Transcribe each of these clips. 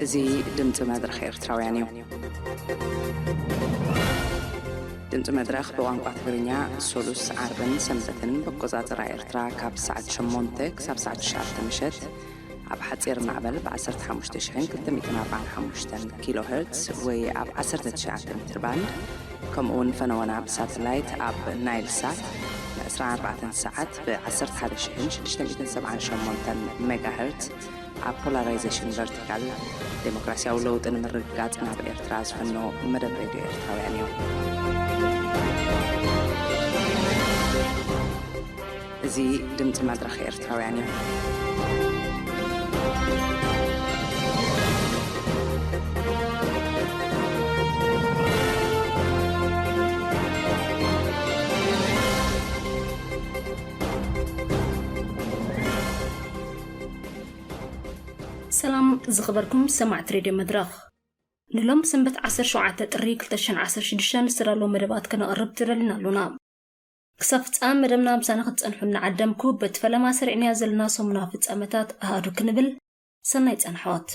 እዚ ድምፂ መድረኽ ኤርትራውያን እዩ። ድምፂ መድረኽ ብቋንቋ ትግርኛ ሶሉስ፣ ዓርብን ሰንበትን ብኣቆፃፅራ ኤርትራ ካብ ሰዓት ሸሞንተ ክሳብ ሰዓት ትሽዓተ ምሸት ኣብ ሓፂር ማዕበል ብ ዓሰርተ ሓሙሽተ ሽሕን ክልተ ሚእትን ኣርባዓን ሓሙሽተን ኪሎ ሄርትስ ወይ ኣብ ዓሰርተ ትሽዓተ ሜትር ባንድ፣ ከምኡ እውን ፈነወና ብሳተላይት ኣብ ናይል ሳት ን ዕስራን ኣርባዕተን ሰዓት ብ ዓሰርተ ሓደ ሽሕን ሽዱሽተ ሚእትን ሰብዓን ሸሞንተን ሜጋ ሄርትስ ኣብ ፖላራይዜሽን ቨርቲካል ዴሞክራሲያዊ ለውጢ ንምርግጋጽ ናብ ኤርትራ ዝፍኖ መደብ ሬድዮ ኤርትራውያን እዩ። እዚ ድምፂ መድረኽ ኤርትራውያን እዩ። ሰላም ዝኸበርኩም ሰማዕቲ ሬድዮ መድረኽ፣ ንሎም ሰንበት ዓሰርተ ሸውዓተ ጥሪ ክልተ ሽሕን ዓሰርተ ሽዱሽተን ዝተዳለወ መደባት ከነቕርብ ተደሊና ኣሎና። ክሳብ ፍጻመ መደብና ምሳና ክትጸንሑ እናዓደምኩ፣ በቲ ፈለማ ሰሪዕናዮ ዘለና ሰሙናዊ ፍጻመታት ኣሃዱ ክንብል፣ ሰናይ ጸንሖት።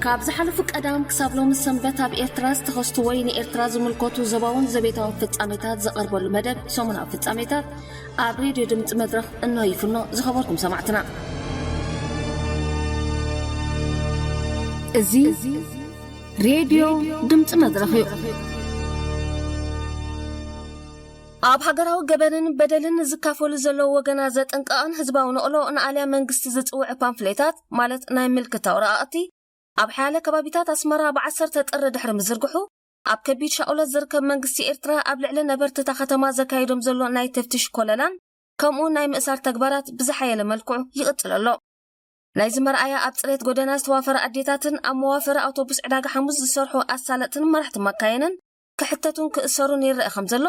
ካብ ዝሓለፉ ቀዳም ክሳብ ሎሚ ሰንበት ኣብ ኤርትራ ዝተኸስቱ ወይ ንኤርትራ ዝምልከቱ ዞባውን ዘቤታውን ፍጻሜታት ዝቐርበሉ መደብ ሰሙናዊ ፍጻሜታት ኣብ ሬድዮ ድምጺ መድረኽ እንሆ ይፍኖ። ዝኸበርኩም ሰማዕትና፣ እዚ ሬድዮ ድምጺ መድረኽ እዩ። ኣብ ሃገራዊ ገበንን በደልን ዝካፈሉ ዘለዉ ወገናት ዘጠንቀቐን ህዝባዊ ነቕሎ ንኣልያ መንግስቲ ዝጽውዕ ፓምፍሌታት፣ ማለት ናይ ምልክታ ወረቓቕቲ፣ ኣብ ሓያለ ከባቢታት ኣስመራ ብ ዓሰርተ ጥሪ ድሕሪ ምዝርግሑ፣ ኣብ ከቢድ ሻቕሎት ዝርከብ መንግስቲ ኤርትራ ኣብ ልዕሊ ነበርቲ እታ ከተማ ዘካይዶም ዘሎ ናይ ተፍትሽ ኮለላን ከምኡ ናይ ምእሳር ተግባራት ብዝሓየለ መልክዑ ይቕጽል ኣሎ። ናይዚ መርኣያ ኣብ ጽሬት ጎደና ዝተዋፈራ ኣዴታትን ኣብ መዋፈሪ ኣውቶቡስ ዕዳጋ ሓሙስ ዝሰርሑ ኣሳለጥትን መራሕቲ ማካይንን ክሕተቱን ክእሰሩን ይረአ ከም ዘሎ፣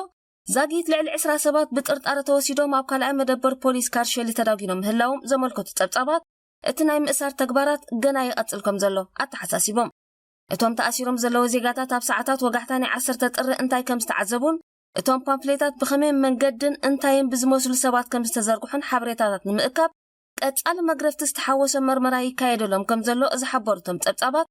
ዛጊት ልዕሊ ዕስራ ሰባት ብጥርጣረ ተወሲዶም ኣብ ካልኣይ መደበር ፖሊስ ካርሸሊ ተዳጒኖም ምህላዎም ዘመልከቱ ጸብጻባት፣ እቲ ናይ ምእሳር ተግባራት ገና ይቐጽል ከም ዘሎ ኣተሓሳሲቦም። እቶም ተኣሲሮም ዘለዉ ዜጋታት ኣብ ሰዓታት ወጋሕታ ናይ ዓሰርተ ጥሪ እንታይ ከም ዝተዓዘቡን እቶም ፓምፍሌታት ብኸመይ መንገድን እንታይን ብዝመስሉ ሰባት ከም ዝተዘርግሑን ሓበሬታታት ንምእካብ ቀጻሊ መግረፍቲ ዝተሓወሶ መርመራ ይካየደሎም ከም ዘሎ ዝሓበሩ እቶም ጸብጻባት፣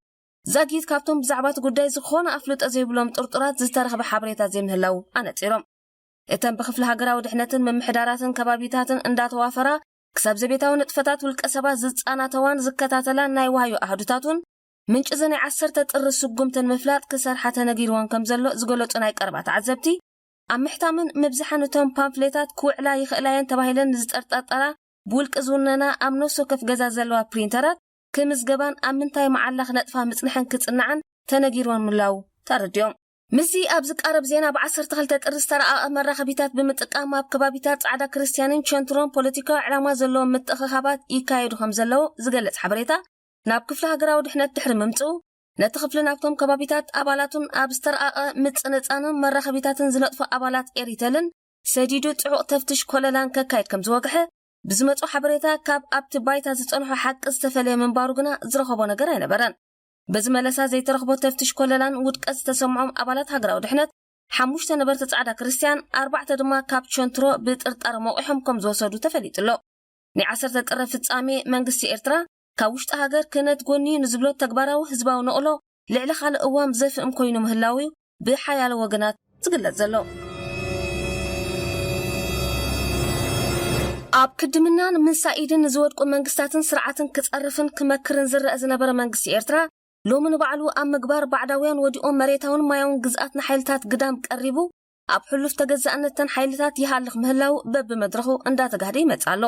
ዛጊት ካብቶም ብዛዕባ እቲ ጉዳይ ዝኾነ ኣፍልጦ ዘይብሎም ጥርጡራት ዝተረኽበ ሓበሬታ ዘይምህላዉ ኣነጺሮም። እተን ብክፍሊ ሃገራዊ ድሕነትን ምምሕዳራትን ከባቢታትን እንዳተዋፈራ ክሳብ ዘቤታዊ ንጥፈታት ውልቀ ሰባት ዝጻናተዋን ዝከታተላን ናይ ዋህዮ ኣሃዱታት እውን፣ ምንጪ እዚ ናይ ዓሰርተ ጥሪ ስጉምቲ ንምፍላጥ ክሰርሓ ተነጊርወን ከም ዘሎ ዝገለጹ ናይ ቀረባ ተዓዘብቲ፣ ኣብ ምሕታምን ምብዝሓን እቶም ፓምፍሌታት ክውዕላ ይኽእላ እየን ተባሂለን ንዝጠርጠርጠራ ብውልቂ ዝውነና ኣብ ነፍሲ ወከፍ ገዛ ዘለዋ ፕሪንተራት ክምዝገባን ኣብ ምንታይ መዓላ ክነጥፋ ምጽንሐን ክጽንዓን ተነጊርወን ምህላዉ ተረዲኦም። ምስዚ ኣብ ዝቃረብ ዜና፣ ብ ዓሰርተ ክልተ ጥሪ ዝተረኣቐ መራኸቢታት ብምጥቃም ኣብ ከባቢታት ጻዕዳ ክርስትያንን ቸንትሮን ፖለቲካዊ ዕላማ ዘለዎም ምትእኽኻባት ይካየዱ ከም ዘለዉ ዝገልጽ ሓበሬታ ናብ ክፍሊ ሃገራዊ ድሕነት ድሕሪ ምምጽኡ፣ ነቲ ክፍሊ ናብቶም ከባቢታት ኣባላቱን ኣብ ዝተረኣቐ ምጽንጻንን መራኸቢታትን ዝነጥፉ ኣባላት ኤሪተልን ሰዲዱ ጽዑቕ ተፍትሽ ኮለላን ከካይድ ከም ዝወግሐ፣ ብዝመጾ ሓበሬታ ካብ ኣብቲ ባይታ ዝጸንሖ ሓቂ ዝተፈለየ ምንባሩ ግና ዝረኸቦ ነገር ኣይነበረን። በዚ መለሳ ዘይተረኽቦ ተፍትሽ ኮለላን ውድቀት ዝተሰምዖም ኣባላት ሃገራዊ ድሕነት፣ ሓሙሽተ ነበርቲ ጻዕዳ ክርስትያን፣ ኣርባዕተ ድማ ካብ ቸንትሮ ብጥርጣረ መቑሖም ከም ዝወሰዱ ተፈሊጡ ኣሎ። ናይ ዓሰርተ ጥሪ ፍጻሜ መንግስቲ ኤርትራ ካብ ውሽጢ ሃገር ክህነት ጎኒ ንዝብሎ ተግባራዊ ህዝባዊ ነቕሎ ልዕሊ ካልእ እዋን ዘፍእም ኮይኑ ምህላዉ እዩ ብሓያለ ወገናት ዝግለጽ ዘሎ። ኣብ ክድምናን ምንሳኢድን ንዝወድቁ መንግስታትን ስርዓትን ክጸርፍን ክመክርን ዝረአ ዝነበረ መንግስቲ ኤርትራ፣ ሎሚ ንባዕሉ ኣብ ምግባር ባዕዳውያን ወዲቖም መሬታውን ማያውን ግዝኣት ንሓይልታት ግዳም ቀሪቡ፣ ኣብ ሕሉፍ ተገዛእነተን ሓይልታት ይሃልኽ ምህላው በብመድረኹ እንዳተጋህደ ይመጽእ ኣሎ።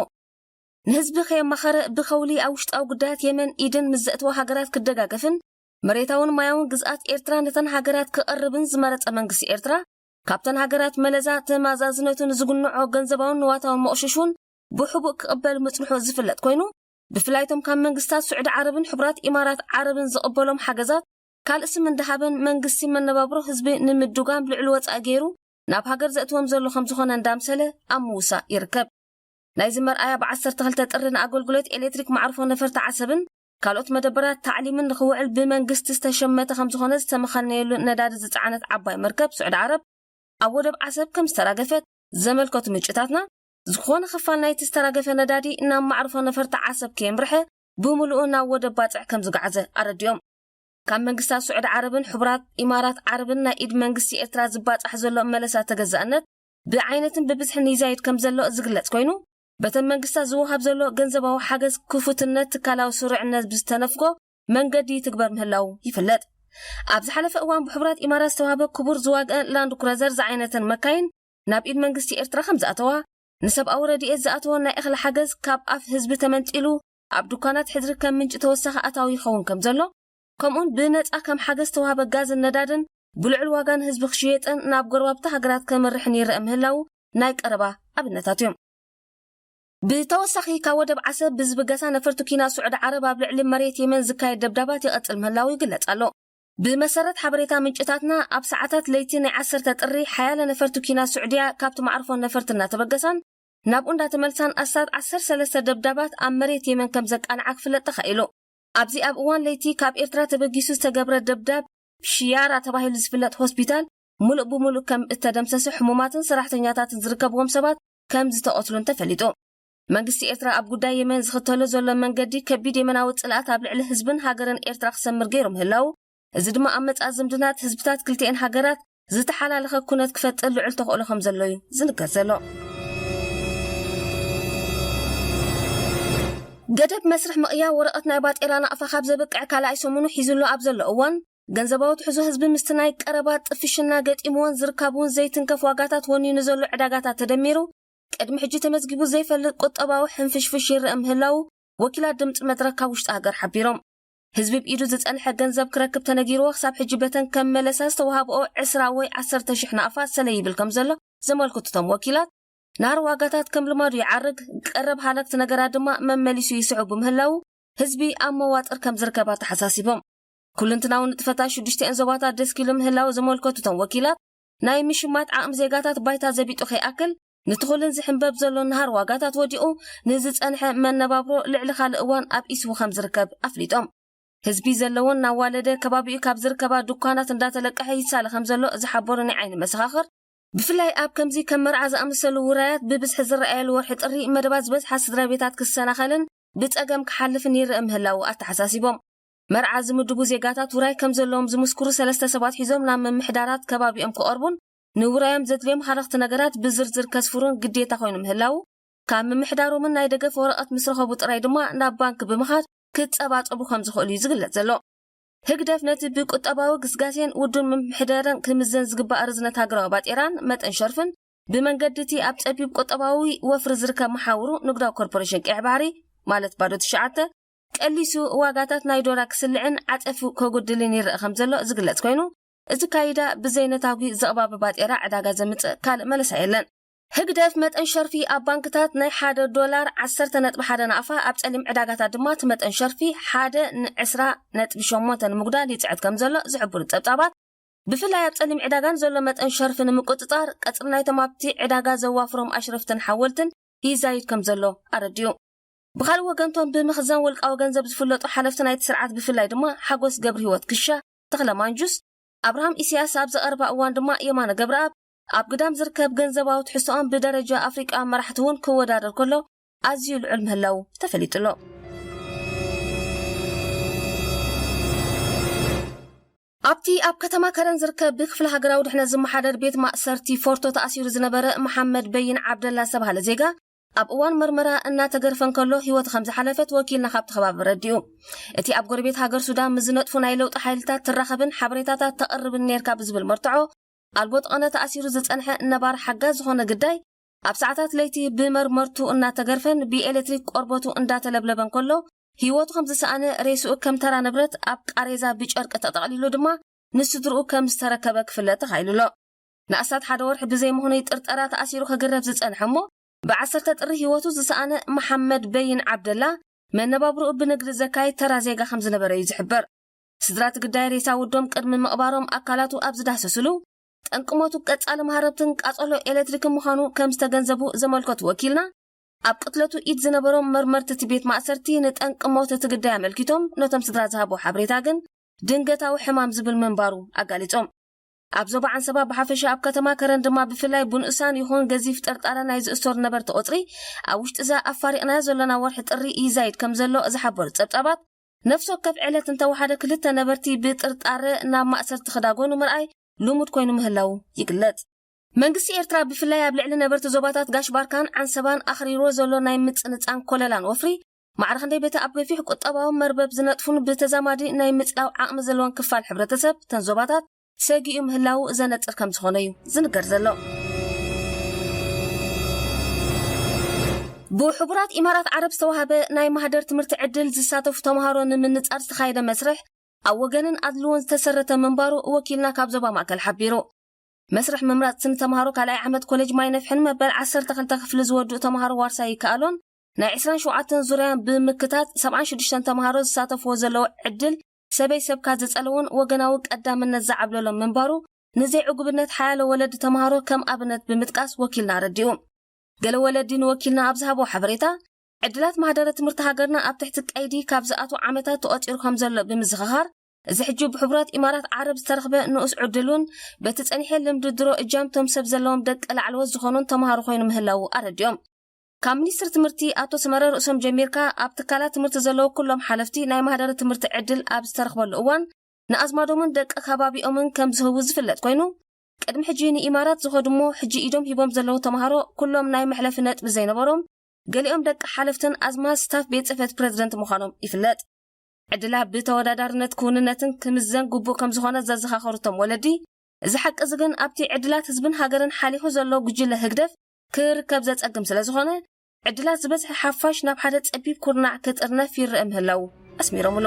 ንህዝቢ ከየማኸረ ብኸውሊ ኣብ ውሽጣዊ ጉዳያት የመን ኢድን ምስ ዘእተዋ ሃገራት ክደጋገፍን መሬታውን ማያውን ግዝኣት ኤርትራ ነተን ሃገራት ክቐርብን ዝመረጸ መንግስቲ ኤርትራ፣ ካብተን ሃገራት መለዛ ተማዛዝነቱ ንዝጉንዖ ገንዘባውን ንዋታውን መቑሽሽ እውን ብሕቡእ ክቕበል ምጽንሑ ዝፍለጥ ኮይኑ፣ ብፍላይ እቶም ካብ መንግስታት ስዑዲ ዓረብን ሕቡራት ኢማራት ዓረብን ዝቕበሎም ሓገዛት ካልእ ስም እንዳሃበን መንግስቲ መነባብሮ ህዝቢ ንምድጓም ልዑል ወጻኢ ገይሩ ናብ ሃገር ዘእትዎም ዘሎ ከም ዝኾነ እንዳምሰለ ኣብ ምውሳእ ይርከብ። ናይዚ መርኣያ ብ ዓሰርተ ክልተ ጥሪ ንኣገልግሎት ኤሌክትሪክ መዓርፎ ነፈርቲ ዓሰብን ካልኦት መደበራት ታዕሊምን ንኽውዕል ብመንግስቲ ዝተሸመተ ከም ዝኾነ ዝተመኸነየሉ ነዳዲ ዝጸዓነት ዓባይ መርከብ ስዑዲ ዓረብ ኣብ ወደብ ዓሰብ ከም ዝተራገፈት ዘመልከቱ ምንጭታትና፣ ዝኾነ ክፋል ናይቲ ዝተራገፈ ነዳዲ ናብ ማዕርፎ ነፈርቲ ዓሰብ ከየምርሐ፣ ብምሉኡ ናብ ወደብ ባጽዕ ከም ዝጓዓዘ ኣረዲኦም። ካብ መንግስታት ስዑዲ ዓረብን ሕቡራት ኢማራት ዓረብን ናይ ኢድ መንግስቲ ኤርትራ ዝባጻሕ ዘሎ መለሳ ተገዛእነት ብዓይነትን ብብዝሕን ይዛይድ ከም ዘሎ ዝግለጽ ኮይኑ፣ በተን መንግስታት ዝወሃብ ዘሎ ገንዘባዊ ሓገዝ ክፉትነት፣ ትካላዊ ስሩዕነት ብዝተነፍጎ መንገዲ ይትግበር ምህላው ይፍለጥ። ኣብ ዝሓለፈ እዋን ብሕቡራት ኢማራት ዝተዋህበ ክቡር ዝዋግአን ላንድ ክሩዘር ዝዓይነተን መካይን ናብ ኢድ መንግስቲ ኤርትራ ከም ዝኣተዋ፣ ንሰብኣዊ ረድኤት ዝኣተወ ናይ እኽሊ ሓገዝ ካብ ኣፍ ህዝቢ ተመንጢሉ ኣብ ድኳናት ሕድሪ ከም ምንጪ ተወሳኺ ኣታዊ ይኸውን ከም ዘሎ፣ ከምኡን ብነጻ ከም ሓገዝ ዝተዋህበ ጋዝን ነዳድን ብልዑል ዋጋ ንህዝቢ ክሽየጥን ናብ ጎረባብቲ ሃገራት ከምርሕን ይረአ ምህላው ናይ ቀረባ ኣብነታት እዮም። ብተወሳኺ ካብ ወደብ ዓሰብ ብዝብገሳ ነፈርቲ ኲናት ስዑዲ ዓረብ ኣብ ልዕሊ መሬት የመን ዝካየድ ደብዳባት ይቐጽል ምህላው ይግለጽ ኣሎ። ብመሰረት ሓበሬታ ምንጭታትና፣ ኣብ ሰዓታት ለይቲ ናይ ዓሰርተ ጥሪ ሓያለ ነፈርቲ ኲናት ስዑድያ ካብቲ ማዕርፎ ነፈርቲ እናተበገሳን ናብኡ እንዳተመልሳን ኣስታት ዓሰርተ ሰለስተ ደብዳባት ኣብ መሬት የመን ከም ዘቃንዓ ክፍለጥ ተኻኢሉ። ኣብዚ ኣብ እዋን ለይቲ ካብ ኤርትራ ተበጊሱ ዝተገብረ ደብዳብ ሽያራ ተባሂሉ ዝፍለጥ ሆስፒታል ሙሉእ ብሙሉእ ከም እተደምሰሰ፣ ሕሙማትን ሰራሕተኛታትን ዝርከብዎም ሰባት ከም ዝተቐትሉን ተፈሊጡ። መንግስቲ ኤርትራ ኣብ ጉዳይ የመን ዝኽተሎ ዘሎ መንገዲ ከቢድ የመናዊ ጽልኣት ኣብ ልዕሊ ህዝብን ሃገርን ኤርትራ ክሰምር ገይሩ ምህላው፣ እዚ ድማ ኣብ መጻኢ ዝምድናት ህዝብታት ክልቲኤን ሃገራት ዝተሓላለኸ ኩነት ክፈጥር ልዑል ተኽእሎ ከም ዘሎ እዩ ዝንገር ዘሎ። ገደብ መስርሕ ምቕያር ወረቐት ናይ ባጤራ ናቕፋ ካብ ዘብቅዕ ካልኣይ ሰሙኑ ሒዙ ኣሎ ኣብ ዘሎ እዋን፣ ገንዘባዊ ትሕዞ ህዝቢ ምስቲ ናይ ቀረባ ጥፍሽና ገጢምዎን ዝርካብ እውን ዘይትንከፍ ዋጋታት ወኒኑ ዘሎ ዕዳጋታት ተደሚሩ፣ ቅድሚ ሕጂ ተመዝጊቡ ዘይፈልጥ ቁጠባዊ ሕንፍሽፍሽ ይረአ ምህላው ወኪላት ድምፂ መድረክ ካብ ውሽጢ ሃገር ሓቢሮም። ህዝቢ ብኢዱ ዝጸንሐ ገንዘብ ክረክብ ተነጊርዎ፣ ክሳብ ሕጂ በተን ከም መለሳ ዝተዋህብኦ ዕስራ ወይ ዓሰርተ ሽሕ ናቕፋ ሰለ ይብል ከም ዘሎ ዘመልክቱ እቶም ወኪላት፣ ናር ዋጋታት ከም ልማዱ ይዓርግ፣ ቀረብ ሃለክቲ ነገራት ድማ መመሊሱ ይስዕቡ ምህላው ህዝቢ ኣብ መዋጥር ከም ዝርከብ ኣተሓሳሲቦም። ኩልንትናዊ ንጥፈታት ሽዱሽተኤን ዞባታት ደስኪሉ ምህላው ዘመልከቱ እቶም ወኪላት፣ ናይ ምሽማት ዓቕሚ ዜጋታት ባይታ ዘቢጡ ከይኣክል፣ ንትኹልን ዝሕንበብ ዘሎ ናሃር ዋጋታት ወዲቑ ንዝጸንሐ መነባብሮ ልዕሊ ካልእ እዋን ኣብ ኢስቡ ከም ዝርከብ ኣፍሊጦም። ህዝቢ ዘለዎን እናዋለደ ከባቢኡ ካብ ዝርከባ ድኳናት እንዳተለቀሐ ይሳለ ከም ዘሎ ዝሓበሩ ናይ ዓይኒ መሰኻኽር፣ ብፍላይ ኣብ ከምዚ ከም መርዓ ዝኣመሰሉ ውራያት ብብዝሒ ዝረኣየሉ ወርሒ ጥሪ፣ መደባት ዝበዝሓ ስድራ ቤታት ክሰናኸልን ብጸገም ክሓልፍን ይረአ ምህላው ኣተሓሳሲቦም። መርዓ ዝምድቡ ዜጋታት ውራይ ከም ዘለዎም ዝምስክሩ ሰለስተ ሰባት ሒዞም ናብ ምምሕዳራት ከባቢኦም ክቐርቡን ንውራዮም ዘድልዮም ሃለኽቲ ነገራት ብዝርዝር ከስፍሩን ግዴታ ኮይኑ ምህላው፣ ካብ ምምሕዳሮምን ናይ ደገፍ ወረቐት ምስ ረኸቡ ጥራይ ድማ ናብ ባንክ ብምኻድ ክጸባጸቡ ከም ዝኽእሉ እዩ ዝግለጽ ዘሎ። ህግደፍ ነቲ ብቁጠባዊ ግስጋሴን ውዱን ምምሕዳርን ክምዘን ዝግባእ ርዝነት ሃገራዊ ባጤራን መጠን ሸርፍን ብመንገዲ እቲ ኣብ ጸቢብ ቁጠባዊ ወፍሪ ዝርከብ መሓውሩ ንግዳዊ ኮርፖሬሽን ቀይሕ ባሕሪ፣ ማለት ባዶ ትሽዓተ፣ ቀሊሱ ዋጋታት ናይ ዶላር ክስልዕን ዓጸፉ ከጉድልን ይረአ ከም ዘሎ ዝግለጽ ኮይኑ፣ እዚ ካይዳ ብዘይነታጒ ዘቕባቢ ባጤራ ዕዳጋ ዘምጽእ ካልእ መለሳ የለን። ህግደፍ መጠን ሸርፊ ኣብ ባንክታት ናይ ሓደ ዶላር ዓሰርተ ነጥቢ ሓደ ናቕፋ፣ ኣብ ጸሊም ዕዳጋታት ድማ እቲ መጠን ሸርፊ ሓደ ንዕስራ ነጥቢ ሸሞንተ ንምጉዳል ይጽዕት ከም ዘሎ ዝሕብሩ ጸብጻባት፣ ብፍላይ ኣብ ጸሊም ዕዳጋን ዘሎ መጠን ሸርፊ ንምቁጽጻር፣ ቀጽሪ ናይቶም ኣብቲ ዕዳጋ ዘዋፍሮም ኣሽረፍትን ሓወልትን ይዛይድ ከም ዘሎ ኣረዲኡ። ብኻልእ ወገንቶም ብምኽዛን ወልቃዊ ገንዘብ ዝፍለጡ ሓለፍቲ ናይቲ ስርዓት፣ ብፍላይ ድማ ሓጎስ ገብርህይወት ክሻ፣ ተኽለ ማንጁስ፣ ኣብርሃም ኢሳያስ ኣብ ዝቐርባ እዋን ድማ የማነ ገብረኣብ፣ ኣብ ግዳም ዝርከብ ገንዘባዊ ትሕዝቶኦም ብደረጃ ኣፍሪቃ መራሕቲ እውን ክወዳደር ከሎ ኣዝዩ ልዑል ምህላው ተፈሊጡ ኣሎ። ኣብቲ ኣብ ከተማ ከረን ዝርከብ ብክፍሊ ሃገራዊ ድሕነት ዝመሓደር ቤት ማእሰርቲ ፎርቶ ተኣሲሩ ዝነበረ መሓመድ በይን ዓብደላ ዝተባህለ ዜጋ፣ ኣብ እዋን መርመራ እናተገርፈ እንከሎ ህይወቱ ከም ዝሓለፈት ወኪልና ካብቲ ከባቢ ረዲኡ። እቲ ኣብ ጎረቤት ሃገር ሱዳን ምስ ዝነጥፉ ናይ ለውጢ ሓይልታት ትራኸብን ሓበሬታታት ተቕርብን ነርካ ብዝብል መርትዖ ኣልቦ ጠቐነ ተኣሲሩ ዝጸንሐ ነባር ሓጋዝ ዝኾነ ግዳይ፣ ኣብ ሰዓታት ለይቲ ብመርመርቱ እናተገርፈን ብኤሌክትሪክ ቆርበቱ እንዳተለብለበን ከሎ ህይወቱ ከም ዝሰኣነ፣ ሬስኡ ከም ተራ ንብረት ኣብ ቃሬዛ ብጨርቂ ተጠቕሊሉ ድማ ንስድርኡ ከም ዝተረከበ ክፍለጥ ተኻኢሉ ኣሎ። ንኣስታት ሓደ ወርሒ ብዘይ ምኽኑይ ጥርጠራ ተኣሲሩ ክግረፍ ዝጸንሐ እሞ፣ ብዓሰርተ ጥሪ ህይወቱ ዝሰኣነ መሓመድ በይን ዓብደላ፣ መነባብርኡ ብንግዲ ዘካይድ ተራ ዜጋ ከም ዝነበረ እዩ ዝሕበር። ስድራ እቲ ግዳይ ሬሳ ውዶም ቅድሚ ምቕባሮም ኣካላቱ ኣብ ዝዳህሰስሉ፣ ጠንቂ ሞቱ ቀጻሊ መሃረብትን ቃጸሎ ኤሌክትሪክን ምዃኑ ከም ዝተገንዘቡ ዘመልከቱ ወኪልና፣ ኣብ ቅትለቱ ኢድ ዝነበሮም መርመርቲ እቲ ቤት ማእሰርቲ ንጠንቂ ሞት እቲ ግዳይ ኣመልኪቶም ነቶም ስድራ ዝሃብዎ ሓበሬታ ግን ድንገታዊ ሕማም ዝብል ምንባሩ ኣጋሊጾም። ኣብ ዞባ ዓንሰባ ብሓፈሻ፣ ኣብ ከተማ ከረን ድማ ብፍላይ፣ ብንኡሳን ይኹን ገዚፍ ጥርጣረ ናይ ዝእሰሩ ነበርቲ ቁጽሪ ኣብ ውሽጢ እዛ ኣፋሪቕናዮ ዘሎና ወርሒ ጥሪ ይዛይድ ከም ዘሎ ዝሓበሩ ጸብጻባት፣ ነፍሲ ወከፍ ዕለት እንተወሓደ ክልተ ነበርቲ ብጥርጣረ ናብ ማእሰርቲ ክዳጎኑ ምርኣይ ልሙድ ኮይኑ ምህላዉ ይግለጽ። መንግስቲ ኤርትራ ብፍላይ ኣብ ልዕሊ ነበርቲ ዞባታት ጋሽ ባርካን ዓንሰባን ኣኽሪርዎ ዘሎ ናይ ምጽንጻን ኮለላን ወፍሪ፣ ማዕረ ክንደይ ቤተ ኣብ ገፊሕ ቁጠባዊ መርበብ ዝነጥፉን ብተዛማዲ ናይ ምጽላው ዓቕሚ ዘለዎን ክፋል ሕብረተሰብ እተን ዞባታት ሰጊኡ ምህላዉ ዘነጽር ከም ዝኾነ እዩ ዝንገር ዘሎ። ብሕቡራት ኢማራት ዓረብ ዝተዋህበ ናይ ማህደር ትምህርቲ ዕድል ዝሳተፉ ተምሃሮ ንምንጻር ዝተኻየደ መስርሕ ኣብ ወገንን ኣድልዎን ዝተሰረተ ምንባሩ ወኪልና ካብ ዞባ ማእከል ሓቢሩ። መስርሕ ምምራጽ ስኒ ተምሃሮ ካልኣይ ዓመት ኮሌጅ ማይ ነፍሕን መበል ዓሰርተ ክልተ ክፍሊ ዝወድኡ ተምሃሮ ዋርሳይ ይከኣሎን ናይ ዕስራን ሸውዓተን ዙርያን ብምክታት ሰብዓን ሽዱሽተን ተምሃሮ ዝሳተፍዎ ዘለዉ ዕድል ሰበይ ሰብካ ዝጸለዎን ወገናዊ ቀዳምነት ዝዓብለሎን ምንባሩ ንዘይዕጉብነት ሓያሎ ወለዲ ተምሃሮ ከም ኣብነት ብምጥቃስ ወኪልና ኣረዲኡ። ገለ ወለዲ ንወኪልና ኣብ ዝሃቦ ሓበሬታ፣ ዕድላት ማህደረ ትምህርቲ ሃገርና ኣብ ትሕቲ ቀይዲ ካብ ዝኣትዉ ዓመታት ተቖጺሩ ከም ዘሎ ብምዝኽኻር፣ እዚ ሕጂ ብሕቡራት ኢማራት ዓረብ ዝተረኽበ ንኡስ ዕድል እውን በቲ ጸኒሐ ልምዲ ድሮ እጃምቶም ሰብ ዘለዎም ደቂ ላዕለዎት ዝኾኑን ተምሃሮ ኮይኑ ምህላዉ ኣረዲኦም። ካብ ሚኒስትሪ ትምህርቲ ኣቶ ሰመረ ርእሶም ጀሚርካ ኣብ ትካላት ትምህርቲ ዘለዉ ኩሎም ሓለፍቲ ናይ ማህደረ ትምህርቲ ዕድል ኣብ ዝተረኽበሉ እዋን ንኣዝማዶምን ደቂ ከባቢኦምን ከም ዝህቡ ዝፍለጥ ኮይኑ፣ ቅድሚ ሕጂ ንኢማራት ዝኸዱ እሞ ሕጂ ኢዶም ሂቦም ዘለዉ ተምሃሮ ኩሎም ናይ መሕለፊ ነጥቢ ዘይነበሮም፣ ገሊኦም ደቂ ሓለፍትን ኣዝማድ ስታፍ ቤት ጽሕፈት ፕረዚደንት ምዃኖም ይፍለጥ። ዕድላ ብተወዳዳርነት ክውንነትን ክምዘን ግቡእ ከም ዝኾነ ዘዘኻኸሩ እቶም ወለዲ፣ እዚ ሓቂ እዚ ግን ኣብቲ ዕድላት ህዝብን ሃገርን ሓሊኹ ዘሎ ጉጅለ ህግደፍ ክርከብ ዘጸግም ስለ ዝኾነ፣ ዕድላት ዝበዝሐ ሓፋሽ ናብ ሓደ ጸቢብ ኩርናዕ ክጥርነፍ ይረአ ምህላዉ ኣስሚሮምሉ።